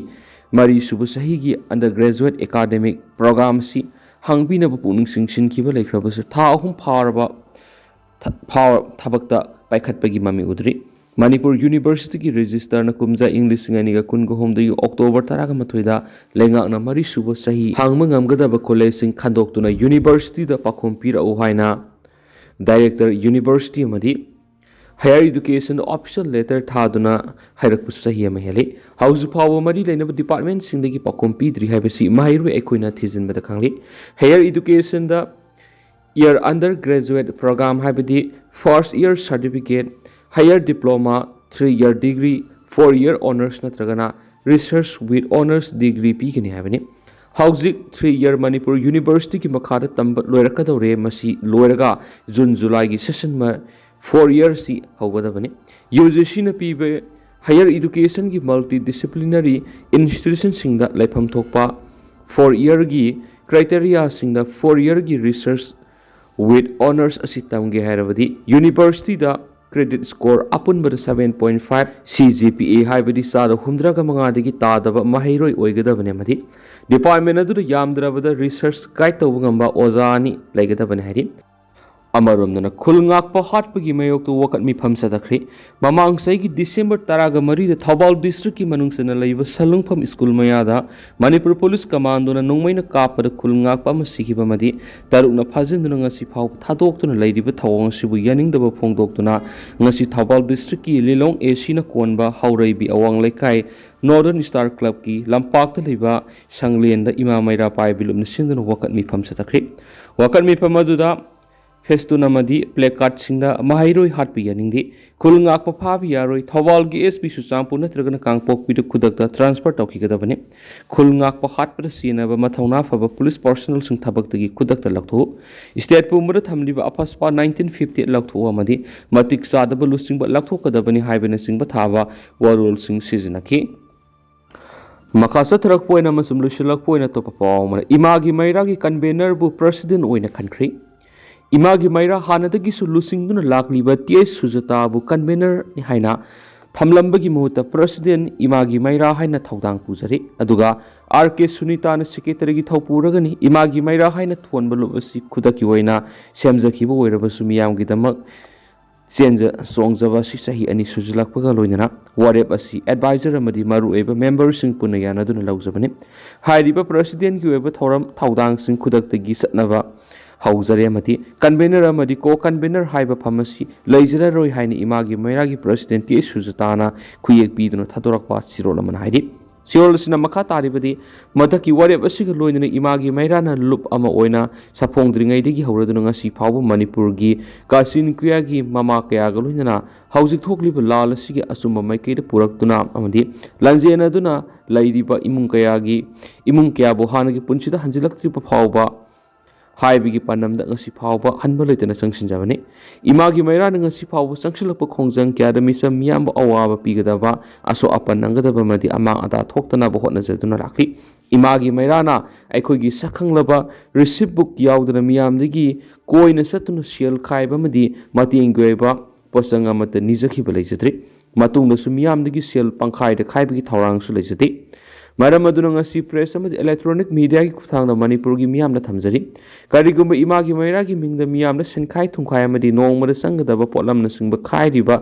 ꯃꯔꯤ ꯁꯨꯕ ꯆꯍꯤꯒꯤ ꯑꯟꯗꯔ ꯒ꯭ꯔꯦꯖꯨꯋꯦꯠ ꯑꯦꯀꯥꯗꯦꯃꯤꯛ ꯄ꯭ꯔꯣꯒ꯭ꯔꯥꯝ ꯑꯁꯤ ꯍꯥꯡꯕꯤꯅꯕ ꯄꯨꯛꯅꯤꯡ ꯆꯤꯡꯁꯤꯟꯈꯤꯕ ꯂꯩꯈ꯭ꯔꯕꯁꯨ ꯊꯥ ꯑꯍꯨꯝ ꯐꯥꯎꯔꯕ ꯊ-, ꯐꯥꯎ-, ꯊꯕꯛꯇ ꯄꯥꯏꯈꯠꯄꯒꯤ ꯃꯃꯤ ꯎꯗ꯭ꯔꯤ꯫ ꯃꯅꯤꯄꯨꯔ ꯌꯨꯅꯤꯚꯔꯁꯤꯇꯤꯒꯤ ꯔꯦꯖꯤꯁꯇꯔꯅ ꯀꯨꯝꯖꯥ ꯏꯪ ꯂꯤꯁꯤꯡ ꯑꯅꯤꯒ ꯀꯨꯟꯒ ꯍꯨꯝꯗꯣꯏꯒꯤ ꯑꯣꯛꯇꯣꯕꯔ ꯇꯔꯥꯒ ꯃꯥꯊꯣꯏꯗ ꯂꯩꯉꯥꯛꯅ ꯃꯔꯤꯁꯨꯕ ꯆꯍꯤ ꯍꯥꯡꯕ ꯉꯝꯒꯗꯕ ꯀꯣꯂꯦꯖꯁꯤꯡ ꯈꯟꯗꯣꯛꯇꯨꯅ ꯌꯨꯅꯤꯚꯔꯁꯤꯇꯤꯗ ꯄꯥꯎꯈꯨꯝ ꯄꯤꯔꯛꯎ ꯍꯥꯏꯅ ꯗꯥꯏꯔꯦꯛꯇꯔ ꯌꯨꯅꯤꯚꯔꯁꯤꯇꯤ ꯑꯃꯗꯤ ꯍꯥꯌꯔ ꯏꯗꯨꯀꯦꯁꯟꯗ ꯑꯣꯐꯤꯁꯤꯌꯦꯜ ꯂꯦꯇꯔ ꯊꯥꯗꯨꯅ ꯍꯥꯏꯔꯛꯄꯁꯨ ꯆꯍꯤ ꯑꯃ ꯍꯦꯜꯂꯤ꯫ ꯍꯧꯖꯤꯛ ꯐꯥꯎꯕ ꯃꯔꯤ ꯂꯩꯅꯕ ꯗꯤꯄꯥꯔꯠꯃꯦꯟꯁꯤꯡꯗꯒꯤ ꯄꯥꯎꯈꯨꯝ ꯄꯤꯗ꯭ꯔꯤ ꯍꯥꯏꯕꯁꯤ ꯃꯍꯩꯔꯣꯏ ꯑꯩꯈꯣꯏꯅ ꯊꯤꯖꯤꯟꯕꯗ ꯈꯪꯂꯤ꯫ ꯍꯥꯌꯔ ꯏꯗꯨꯀꯦꯁꯟꯗ ꯏꯌꯔ ꯑꯟꯗꯔ ꯒ꯭ꯔꯦꯖꯨꯋꯦꯠ ꯄ꯭ꯔꯣꯒ꯭ꯔꯥꯝ, ꯍꯥꯏꯕꯗꯤ first year certificate, higher diploma, three year degree, four year honours ꯅꯠꯇ꯭ꯔꯒꯅ ꯔꯤꯁꯔꯁ ꯋꯤꯠ ꯑꯣꯅꯔꯁ ꯗꯤꯒ꯭ꯔꯤ ꯄꯤꯒꯅꯤ ꯍꯥꯏꯕꯅꯤ꯫ ꯍꯧꯖꯤꯛ ꯊ꯭ꯔꯤ ꯏꯌꯔ ꯃꯅꯤꯄꯨꯔ ꯌꯨꯅꯤꯚꯔꯁꯤꯇꯤꯒꯤ ꯃꯈꯥꯗ ꯇꯝꯕ ꯂꯣꯏꯔꯛꯀꯗꯧꯔꯦ꯫ ꯃꯁꯤ ꯂꯣꯏꯔꯒ ꯖꯨꯟ ꯖꯨꯂꯥꯏꯒꯤ ꯁꯦꯁꯟ ꯐꯣꯔ ꯏꯌꯔꯁꯤ ꯍꯧꯒꯗꯕꯅꯤ꯫ ꯌꯨ ꯖꯤ ꯁꯤꯅ ꯄꯤꯕ ꯍꯥꯌꯔ ꯏꯗꯨꯀꯦꯁꯟꯒꯤ ꯃꯜꯇꯤ ꯗꯤꯁꯤꯄ꯭ꯂꯤꯅꯔꯤ ꯏꯟꯁꯇꯤꯇ꯭ꯌꯨꯁꯟꯁꯤꯡꯗ ꯂꯩꯐꯝ ꯊꯣꯛꯄ ꯐꯣꯔ ꯏꯌꯔꯒꯤ ꯀ꯭ꯔꯥꯏꯇꯦꯔꯤꯌꯥꯁꯤꯡꯗ ꯐꯣꯔ ꯏꯌꯔꯒꯤ ꯔꯤꯁꯔꯁ ꯋꯤꯠ ꯑꯣꯅꯔꯁ ꯑꯁꯤ ꯇꯝꯒꯦ ꯍꯥꯏꯔꯕꯗꯤ ꯌꯨꯅꯤꯚꯔꯁꯤꯇꯤꯗ ꯀ꯭ꯔꯦꯗꯤꯠ ꯁ꯭ꯀꯣꯔ ꯑꯄꯨꯟꯕꯗ seven point five C G P A, ꯍꯥꯏꯕꯗꯤ ꯆꯥꯗ ꯍꯨꯝꯗ꯭ꯔꯥꯒ ꯃꯉꯥꯗꯒꯤ ꯇꯥꯗꯕ ꯃꯍꯩꯔꯣꯏ ꯑꯣꯏꯒꯗꯕꯅꯤ ꯑꯃꯗꯤ ꯗꯤꯄꯥꯔꯠꯃꯦꯟ ꯑꯗꯨꯗ ꯌꯥꯝꯗ꯭ꯔꯕꯗ ꯔꯤꯁꯔꯁ ꯒꯥꯏꯗ ꯇꯧꯕ ꯉꯝꯕ ꯑꯣꯖꯥ ꯑꯅꯤ ꯂꯩꯒꯗꯕꯅꯤ ꯍꯥꯏꯔꯤ꯫ ꯑꯃꯔꯣꯝꯗꯅ ꯈꯨꯜ ꯉꯥꯛꯄ ꯍꯥꯠꯄꯒꯤ ꯃꯥꯌꯣꯛꯇ ꯋꯥꯀꯠ ꯃꯤꯐꯝ ꯆꯠꯊꯈ꯭ꯔꯤ꯫ ꯃꯃꯥꯡ ꯆꯍꯤꯒꯤ ꯗꯤꯁꯦꯝꯕꯔ ꯇꯔꯥꯒ ꯃꯔꯤꯗ ꯊꯧꯕꯥꯜ ꯗꯤꯁꯇ꯭ꯔꯤꯛꯀꯤ ꯃꯅꯨꯡ ꯆꯟꯅ ꯂꯩꯕ ꯁꯂꯨꯡꯐꯝ ꯁ꯭ꯀꯨꯜ ꯃꯌꯥꯗ ꯃꯅꯤꯄꯨꯔ ꯄꯨꯂꯤꯁ ꯀꯃꯥꯟꯗꯣꯅ ꯅꯣꯡꯃꯩꯅ ꯀꯥꯞꯄꯗ ꯈꯨꯜ ꯉꯥꯛꯄ ꯑꯃ ꯁꯤꯈꯤꯕ ꯑꯃꯗꯤ ꯇꯔꯨꯛꯅ ꯐꯥꯖꯤꯟꯗꯨꯅ ꯉꯁꯤ ꯐꯥꯎꯕ ꯊꯥꯗꯣꯛꯇꯨꯅ ꯂꯩꯔꯤꯕ ꯊꯧꯑꯣꯡ ꯑꯁꯤꯕꯨ ꯌꯥꯅꯤꯡꯗꯕ ꯐꯣꯡꯗꯣꯛꯇꯨꯅ ꯉꯁꯤ ꯊꯧꯕꯥꯜ ꯗꯤꯁꯇ꯭ꯔꯤꯛꯀꯤ ꯂꯤꯂꯣꯡ ꯑꯦ ꯁꯤꯅ ꯀꯣꯟꯕ ꯍꯧꯔꯩꯕꯤ ꯑꯋꯥꯡ ꯂꯩꯀꯥꯏ ꯅꯣꯔꯗꯔꯟ ꯁ꯭ꯇꯥꯔ ꯀ꯭ꯂꯕꯀꯤ ꯂꯝꯄꯥꯛꯇ ꯂꯩꯕ ꯁꯪꯂꯦꯟꯗ ꯏꯃꯥ ꯃꯩꯔꯥ ꯄꯥꯏꯕꯤ ꯂꯨꯞꯅ ꯁꯤꯟꯗꯨꯅ ꯋꯥꯀꯠ ꯃꯤꯐꯝ ꯆꯠꯊꯈ꯭ꯔꯤ꯫ ꯋꯥꯀꯠ ꯃꯤꯐꯝ ꯑꯗꯨꯗ ꯐꯦꯁꯇꯨꯟ ꯑꯃꯗꯤ ꯄ꯭ꯂꯦꯀꯥꯔꯠꯁꯤꯡꯗ ꯃꯍꯩꯔꯣꯏ ꯍꯥꯠꯄ ꯌꯥꯅꯤꯡꯗꯦ, ꯈꯨꯜ ꯉꯥꯛꯄ ꯐꯥꯕ ꯌꯥꯔꯣꯏ, ꯊꯧꯕꯥꯜꯒꯤ ꯑꯦꯁ ꯄꯤ ꯆꯨꯔꯆꯥꯟꯄꯨꯔ ꯅꯠꯇ꯭ꯔꯒꯅ ꯀꯥꯡꯄꯣꯛꯄꯤꯗ ꯈꯨꯗꯛꯇ ꯇ꯭ꯔꯥꯟꯁꯐꯔ ꯇꯧꯈꯤꯒꯗꯕꯅꯤ, ꯈꯨꯜ ꯉꯥꯛꯄ ꯍꯥꯠꯄꯗ ꯁꯤꯖꯤꯟꯅꯕ ꯃꯊꯧꯅꯥ ꯐꯕ ꯄꯨꯂꯤꯁ ꯄꯥꯔꯁꯣꯅꯦꯜꯁꯤꯡ ꯊꯕꯛꯇꯒꯤ ꯈꯨꯗꯛꯇ ꯂꯧꯊꯣꯛꯎ, ꯁ꯭ꯇꯦꯠ ꯄꯨꯝꯕꯗ ꯊꯝꯂꯤꯕ ꯑꯐꯁꯄꯥ ꯅꯥꯏꯟꯇꯤꯟ ꯐꯤꯐꯇꯤ ꯑꯩꯠ ꯂꯧꯊꯣꯛꯎ ꯑꯃꯗꯤ ꯃꯇꯤꯛ ꯆꯥꯗꯕ ꯂꯨꯆꯤꯡꯕ ꯂꯧꯊꯣꯛꯀꯗꯕꯅꯤ ꯍꯥꯏꯕꯅꯆꯤꯡꯕ ꯊꯥꯕ ꯋꯥꯔꯣꯜꯁꯤꯡ ꯁꯤꯖꯤꯟꯅꯈꯤ꯫ ꯃꯈꯥ ꯆꯠꯊꯔꯛꯄ ꯑꯣꯏꯅ ꯑꯃꯁꯨꯡ ꯂꯣꯏꯁꯤꯜꯂꯛꯄ ꯑꯣꯏꯅ ꯑꯇꯣꯞꯄ ꯄꯥꯎ ꯑꯃꯅ, ꯏꯃꯥꯒꯤ ꯃꯩꯔꯥꯒꯤ ꯀꯟꯚꯦꯅꯔꯕꯨ ꯄ꯭ꯔꯁꯤꯗꯦꯟ ꯑꯣꯏꯅ ꯈꯟꯈ꯭ꯔꯤ꯫ ꯏꯃꯥꯒꯤ ꯃꯩꯔꯥ ꯍꯥꯟꯅꯗꯒꯤꯁꯨ ꯂꯨꯆꯤꯡꯗꯨꯅ ꯂꯥꯛꯂꯤꯕ ꯇꯤ ꯑꯩꯆ ꯁꯨꯖꯇꯥꯕꯨ ꯀꯟꯚꯦꯅꯔꯅꯤ ꯍꯥꯏꯅ ꯊꯝꯂꯝꯕꯒꯤ ꯃꯍꯨꯠꯇ ꯄ꯭ꯔꯁꯤꯗꯦꯟ ꯏꯃꯥꯒꯤ ꯃꯩꯔꯥ ꯍꯥꯏꯅ ꯊꯧꯗꯥꯡ ꯄꯨꯖꯔꯤ꯫ ꯑꯗꯨꯒ ꯑꯥꯔ ꯀꯦ ꯁꯨꯅꯤꯇꯥꯅ ꯁꯦꯀ꯭ꯔꯦꯇꯔꯤꯒꯤ ꯊꯧ ꯄꯨꯔꯒꯅꯤ꯫ ꯏꯃꯥꯒꯤ ꯃꯩꯔꯥ ꯍꯥꯏꯅ ꯊꯣꯟꯕ ꯂꯨꯞ ꯑꯁꯤ ꯈꯨꯗꯛꯀꯤ ꯑꯣꯏꯅ ꯁꯦꯝꯖꯈꯤꯕ ꯑꯣꯏꯔꯕꯁꯨ ꯃꯤꯌꯥꯝꯒꯤꯗꯃꯛ ꯆꯦꯟꯖ ꯆꯣꯡꯖꯕ ꯑꯁꯤ ꯆꯍꯤ ꯑꯅꯤ ꯁꯨꯖꯤꯜꯂꯛꯄꯒ ꯂꯣꯏꯅꯅ ꯋꯥꯔꯦꯞ ꯑꯁꯤ ꯑꯦꯗꯚꯥꯏꯖꯔ ꯑꯃꯗꯤ ꯃꯔꯨꯑꯣꯏꯕ ꯃꯦꯝꯕꯔꯁꯤꯡ ꯄꯨꯟꯅ ꯌꯥꯅꯗꯨꯅ ꯂꯧꯖꯕꯅꯤ꯫ ꯍꯥꯏꯔꯤꯕ ꯄ꯭ꯔꯁꯤꯗꯦꯟꯒꯤ ꯑꯣꯏꯕ ꯊꯧꯔꯝ ꯊꯧꯗꯥꯡꯁꯤꯡ ꯈꯨꯗꯛꯇꯒꯤ ꯆꯠꯅꯕ ꯍꯧꯖꯔꯦ ꯑꯃꯗꯤ ꯀꯟꯚꯦꯅꯔ ꯑꯃꯗꯤ ꯀꯣ ꯀꯟꯚꯦꯅꯔ ꯍꯥꯏꯕ ꯐꯝ ꯑꯁꯤ ꯂꯩꯖꯔꯔꯣꯏ ꯍꯥꯏꯅ ꯏꯃꯥꯒꯤ ꯃꯩꯔꯥꯒꯤ ꯄ꯭ꯔꯁꯤꯗꯦꯟ ꯇꯤ ꯑꯩꯆ ꯁꯨꯖꯇꯥꯅ ꯈꯨꯌꯦꯛ ꯄꯤꯗꯨꯅ ꯊꯥꯗꯣꯔꯛꯄ ꯆꯦꯔꯣꯜ ꯑꯃꯅ ꯍꯥꯏꯔꯤ꯫ ꯆꯦꯔꯣꯜ ꯑꯁꯤꯅ ꯃꯈꯥ ꯇꯥꯔꯤꯕꯗꯤ, ꯃꯊꯛꯀꯤ ꯋꯥꯔꯦꯞ ꯑꯁꯤꯒ ꯂꯣꯏꯅꯅ ꯏꯃꯥꯒꯤ ꯃꯩꯔꯥꯅ ꯂꯨꯞ ꯑꯃ ꯑꯣꯏꯅ ꯁꯥꯐꯣꯡꯗ꯭ꯔꯤꯉꯩꯗꯒꯤ ꯍꯧꯔꯗꯨꯅ ꯉꯁꯤ ꯐꯥꯎꯕ ꯃꯅꯤꯄꯨꯔꯒꯤ ꯀꯥꯆꯤꯟ ꯀꯣꯌꯥꯒꯤ ꯃꯃꯥ ꯀꯌꯥꯒ ꯂꯣꯏꯅꯅ ꯍꯧꯖꯤꯛ ꯊꯣꯛꯂꯤꯕ ꯂꯥꯜ ꯑꯁꯤꯒꯤ ꯑꯆꯨꯝꯕ ꯃꯥꯏꯀꯩꯗ ꯄꯨꯔꯛꯇꯨꯅ ꯑꯃꯗꯤ ꯂꯥꯟꯖꯦꯟꯅꯗꯨꯅ ꯂꯩꯔꯤꯕ ꯏꯃꯨꯡ ꯀꯌꯥꯒꯤ, ꯏꯃꯨꯡ ꯀꯌꯥꯕꯨ ꯍꯥꯟꯅꯒꯤ ꯄꯨꯟꯁꯤꯗ ꯍꯟꯖꯤꯜꯂꯛꯇ꯭ꯔꯤꯕ ꯐꯥꯎꯕ ꯍꯥꯏꯕꯒꯤ ꯄꯥꯟꯗꯝꯗ ꯉꯁꯤ ꯐꯥꯎꯕ ꯍꯟꯕ ꯂꯩꯇꯅ ꯆꯪꯁꯤꯟꯖꯕꯅꯤ꯫ ꯏꯃꯥꯒꯤ ꯃꯩꯔꯥꯅ ꯉꯁꯤ ꯐꯥꯎꯕ ꯆꯪꯁꯤꯜꯂꯛꯄ ꯈꯣꯡꯖꯪ ꯀꯌꯥꯗ ꯃꯤꯆꯝ ꯃꯤꯌꯥꯝꯕꯨ ꯑꯋꯥꯕ ꯄꯤꯒꯗꯕ, ꯑꯁꯣꯛ ꯑꯄꯟ ꯅꯪꯒꯗꯕ ꯑꯃꯗꯤ ꯑꯃꯥꯡ ꯑꯇꯥ ꯊꯣꯛꯇꯅꯕ ꯍꯣꯠꯅꯖꯗꯨꯅ ꯂꯥꯛꯂꯤ꯫ ꯏꯃꯥꯒꯤ ꯃꯩꯔꯥꯅ ꯑꯩꯈꯣꯏꯒꯤ ꯁꯛꯈꯪꯂꯕ ꯔꯤꯁꯤꯞ ꯕꯨꯛ ꯌꯥꯎꯗꯅ ꯃꯤꯌꯥꯝꯗꯒꯤ ꯀꯣꯏꯅ ꯆꯠꯇꯨꯅ ꯁꯦꯜ ꯈꯥꯏꯕ ꯑꯃꯗꯤ ꯃꯇꯦꯡꯒꯤ ꯑꯣꯏꯕ ꯄꯣꯠꯆꯪ ꯑꯃꯠꯇ ꯅꯤꯖꯈꯤꯕ ꯂꯩꯖꯗ꯭ꯔꯤ꯫ ꯃꯇꯨꯡꯗꯁꯨ ꯃꯤꯌꯥꯝꯗꯒꯤ ꯁꯦꯜ ꯄꯪꯈꯥꯏꯗ ꯈꯥꯏꯕꯒꯤ ꯊꯧꯔꯥꯡꯁꯨ ꯂꯩꯖꯗꯦ꯫ ꯃꯔꯝ ꯑꯗꯨꯅ ꯉꯁꯤ press ꯑꯃꯗꯤ electronic mediaꯒꯤ ꯈꯨꯠꯊꯥꯡꯗ ꯃꯅꯤꯄꯨꯔꯒꯤ ꯃꯤꯌꯥꯝꯗ ꯊꯝꯖꯔꯤ꯫ ꯀꯔꯤꯒꯨꯝꯕ ꯏꯃꯥꯒꯤ ꯃꯩꯔꯥꯒꯤ ꯃꯤꯡꯗ ꯃꯤꯌꯥꯝꯅ ꯁꯦꯟꯈꯥꯏ ꯊꯨꯝꯈꯥꯏ ꯑꯃꯗꯤ ꯅꯣꯡꯃꯗ ꯆꯪꯒꯗꯕ ꯄꯣꯠꯂꯝꯅꯆꯤꯡꯕ ꯈꯥꯏꯔꯤꯕ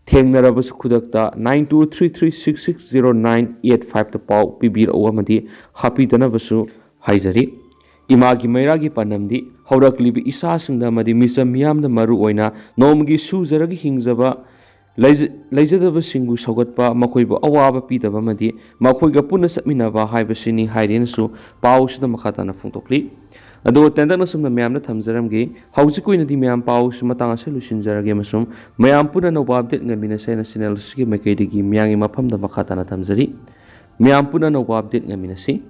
ꯊꯦꯡꯅꯔꯕꯁꯨ ꯈꯨꯗꯛꯇ nine two three three six six zero nine eight fiveꯇ ꯄꯥꯎ ꯄꯤꯕꯤꯔꯛꯎ ꯑꯃꯗꯤ ꯍꯥꯞꯄꯤꯗꯅꯕꯁꯨ ꯍꯥꯏꯖꯔꯤ꯫ ꯏꯃꯥꯒꯤ ꯃꯩꯔꯥꯒꯤ ꯄꯥꯟꯗꯝꯗꯤ ꯍꯧꯔꯛꯂꯤꯕ ꯏꯆꯥꯁꯤꯡꯗ ꯑꯃꯗꯤ ꯃꯤꯆꯝ ꯃꯤꯌꯥꯝꯗ ꯃꯔꯨ ꯑꯣꯏꯅ ꯅꯣꯡꯃꯒꯤ ꯁꯨꯖꯔꯒ ꯍꯤꯡꯖꯕ ꯂꯩꯖ-, ꯂꯩꯖꯗꯕꯁꯤꯡꯕꯨ ꯁꯧꯒꯠꯄ, ꯃꯈꯣꯏꯕꯨ ꯑꯋꯥꯕ ꯄꯤꯗꯕ ꯑꯃꯗꯤ ꯃꯈꯣꯏꯒ ꯄꯨꯟꯅ ꯆꯠꯃꯤꯟꯅꯕ ꯍꯥꯏꯕꯁꯤꯅꯤ ꯍꯥꯏꯗꯨꯅꯁꯨ ꯄꯥꯎꯁꯤꯗ ꯃꯈꯥ ꯇꯥꯅ ꯐꯣꯡꯗꯣꯛꯂꯤ꯫ ꯑꯗꯣ ꯇꯦꯟꯇꯛꯅ ꯁꯨꯝꯅ ꯃꯌꯥꯝꯗ ꯊꯝꯖꯔꯝꯒꯦ꯫ ꯍꯧꯖꯤꯛꯀꯤ ꯑꯣꯏꯅꯗꯤ ꯃꯌꯥꯝ ꯄꯥꯎꯁꯤ ꯃꯇꯥꯡ ꯑꯁꯤꯗ ꯂꯣꯏꯁꯤꯟꯖꯔꯒꯦ ꯑꯃꯁꯨꯡ ꯃꯌꯥꯝ ꯄꯨꯟꯅ ꯑꯅꯧꯕ update ꯉꯥꯏꯃꯤꯟꯅꯁꯦ ꯍꯥꯏꯅ channel ꯑꯁꯤꯒꯤ ꯃꯥꯏꯀꯩꯗꯒꯤ ꯃꯌꯥꯝꯒꯤ ꯃꯐꯝꯗ ꯃꯈꯥ ꯇꯥꯅ ꯊꯝꯖꯔꯤ꯫ ꯃꯌꯥꯝ ꯄꯨꯟꯅ ꯑꯅꯧꯕ update ꯉꯥꯏꯃꯤꯟꯅꯁꯤ꯫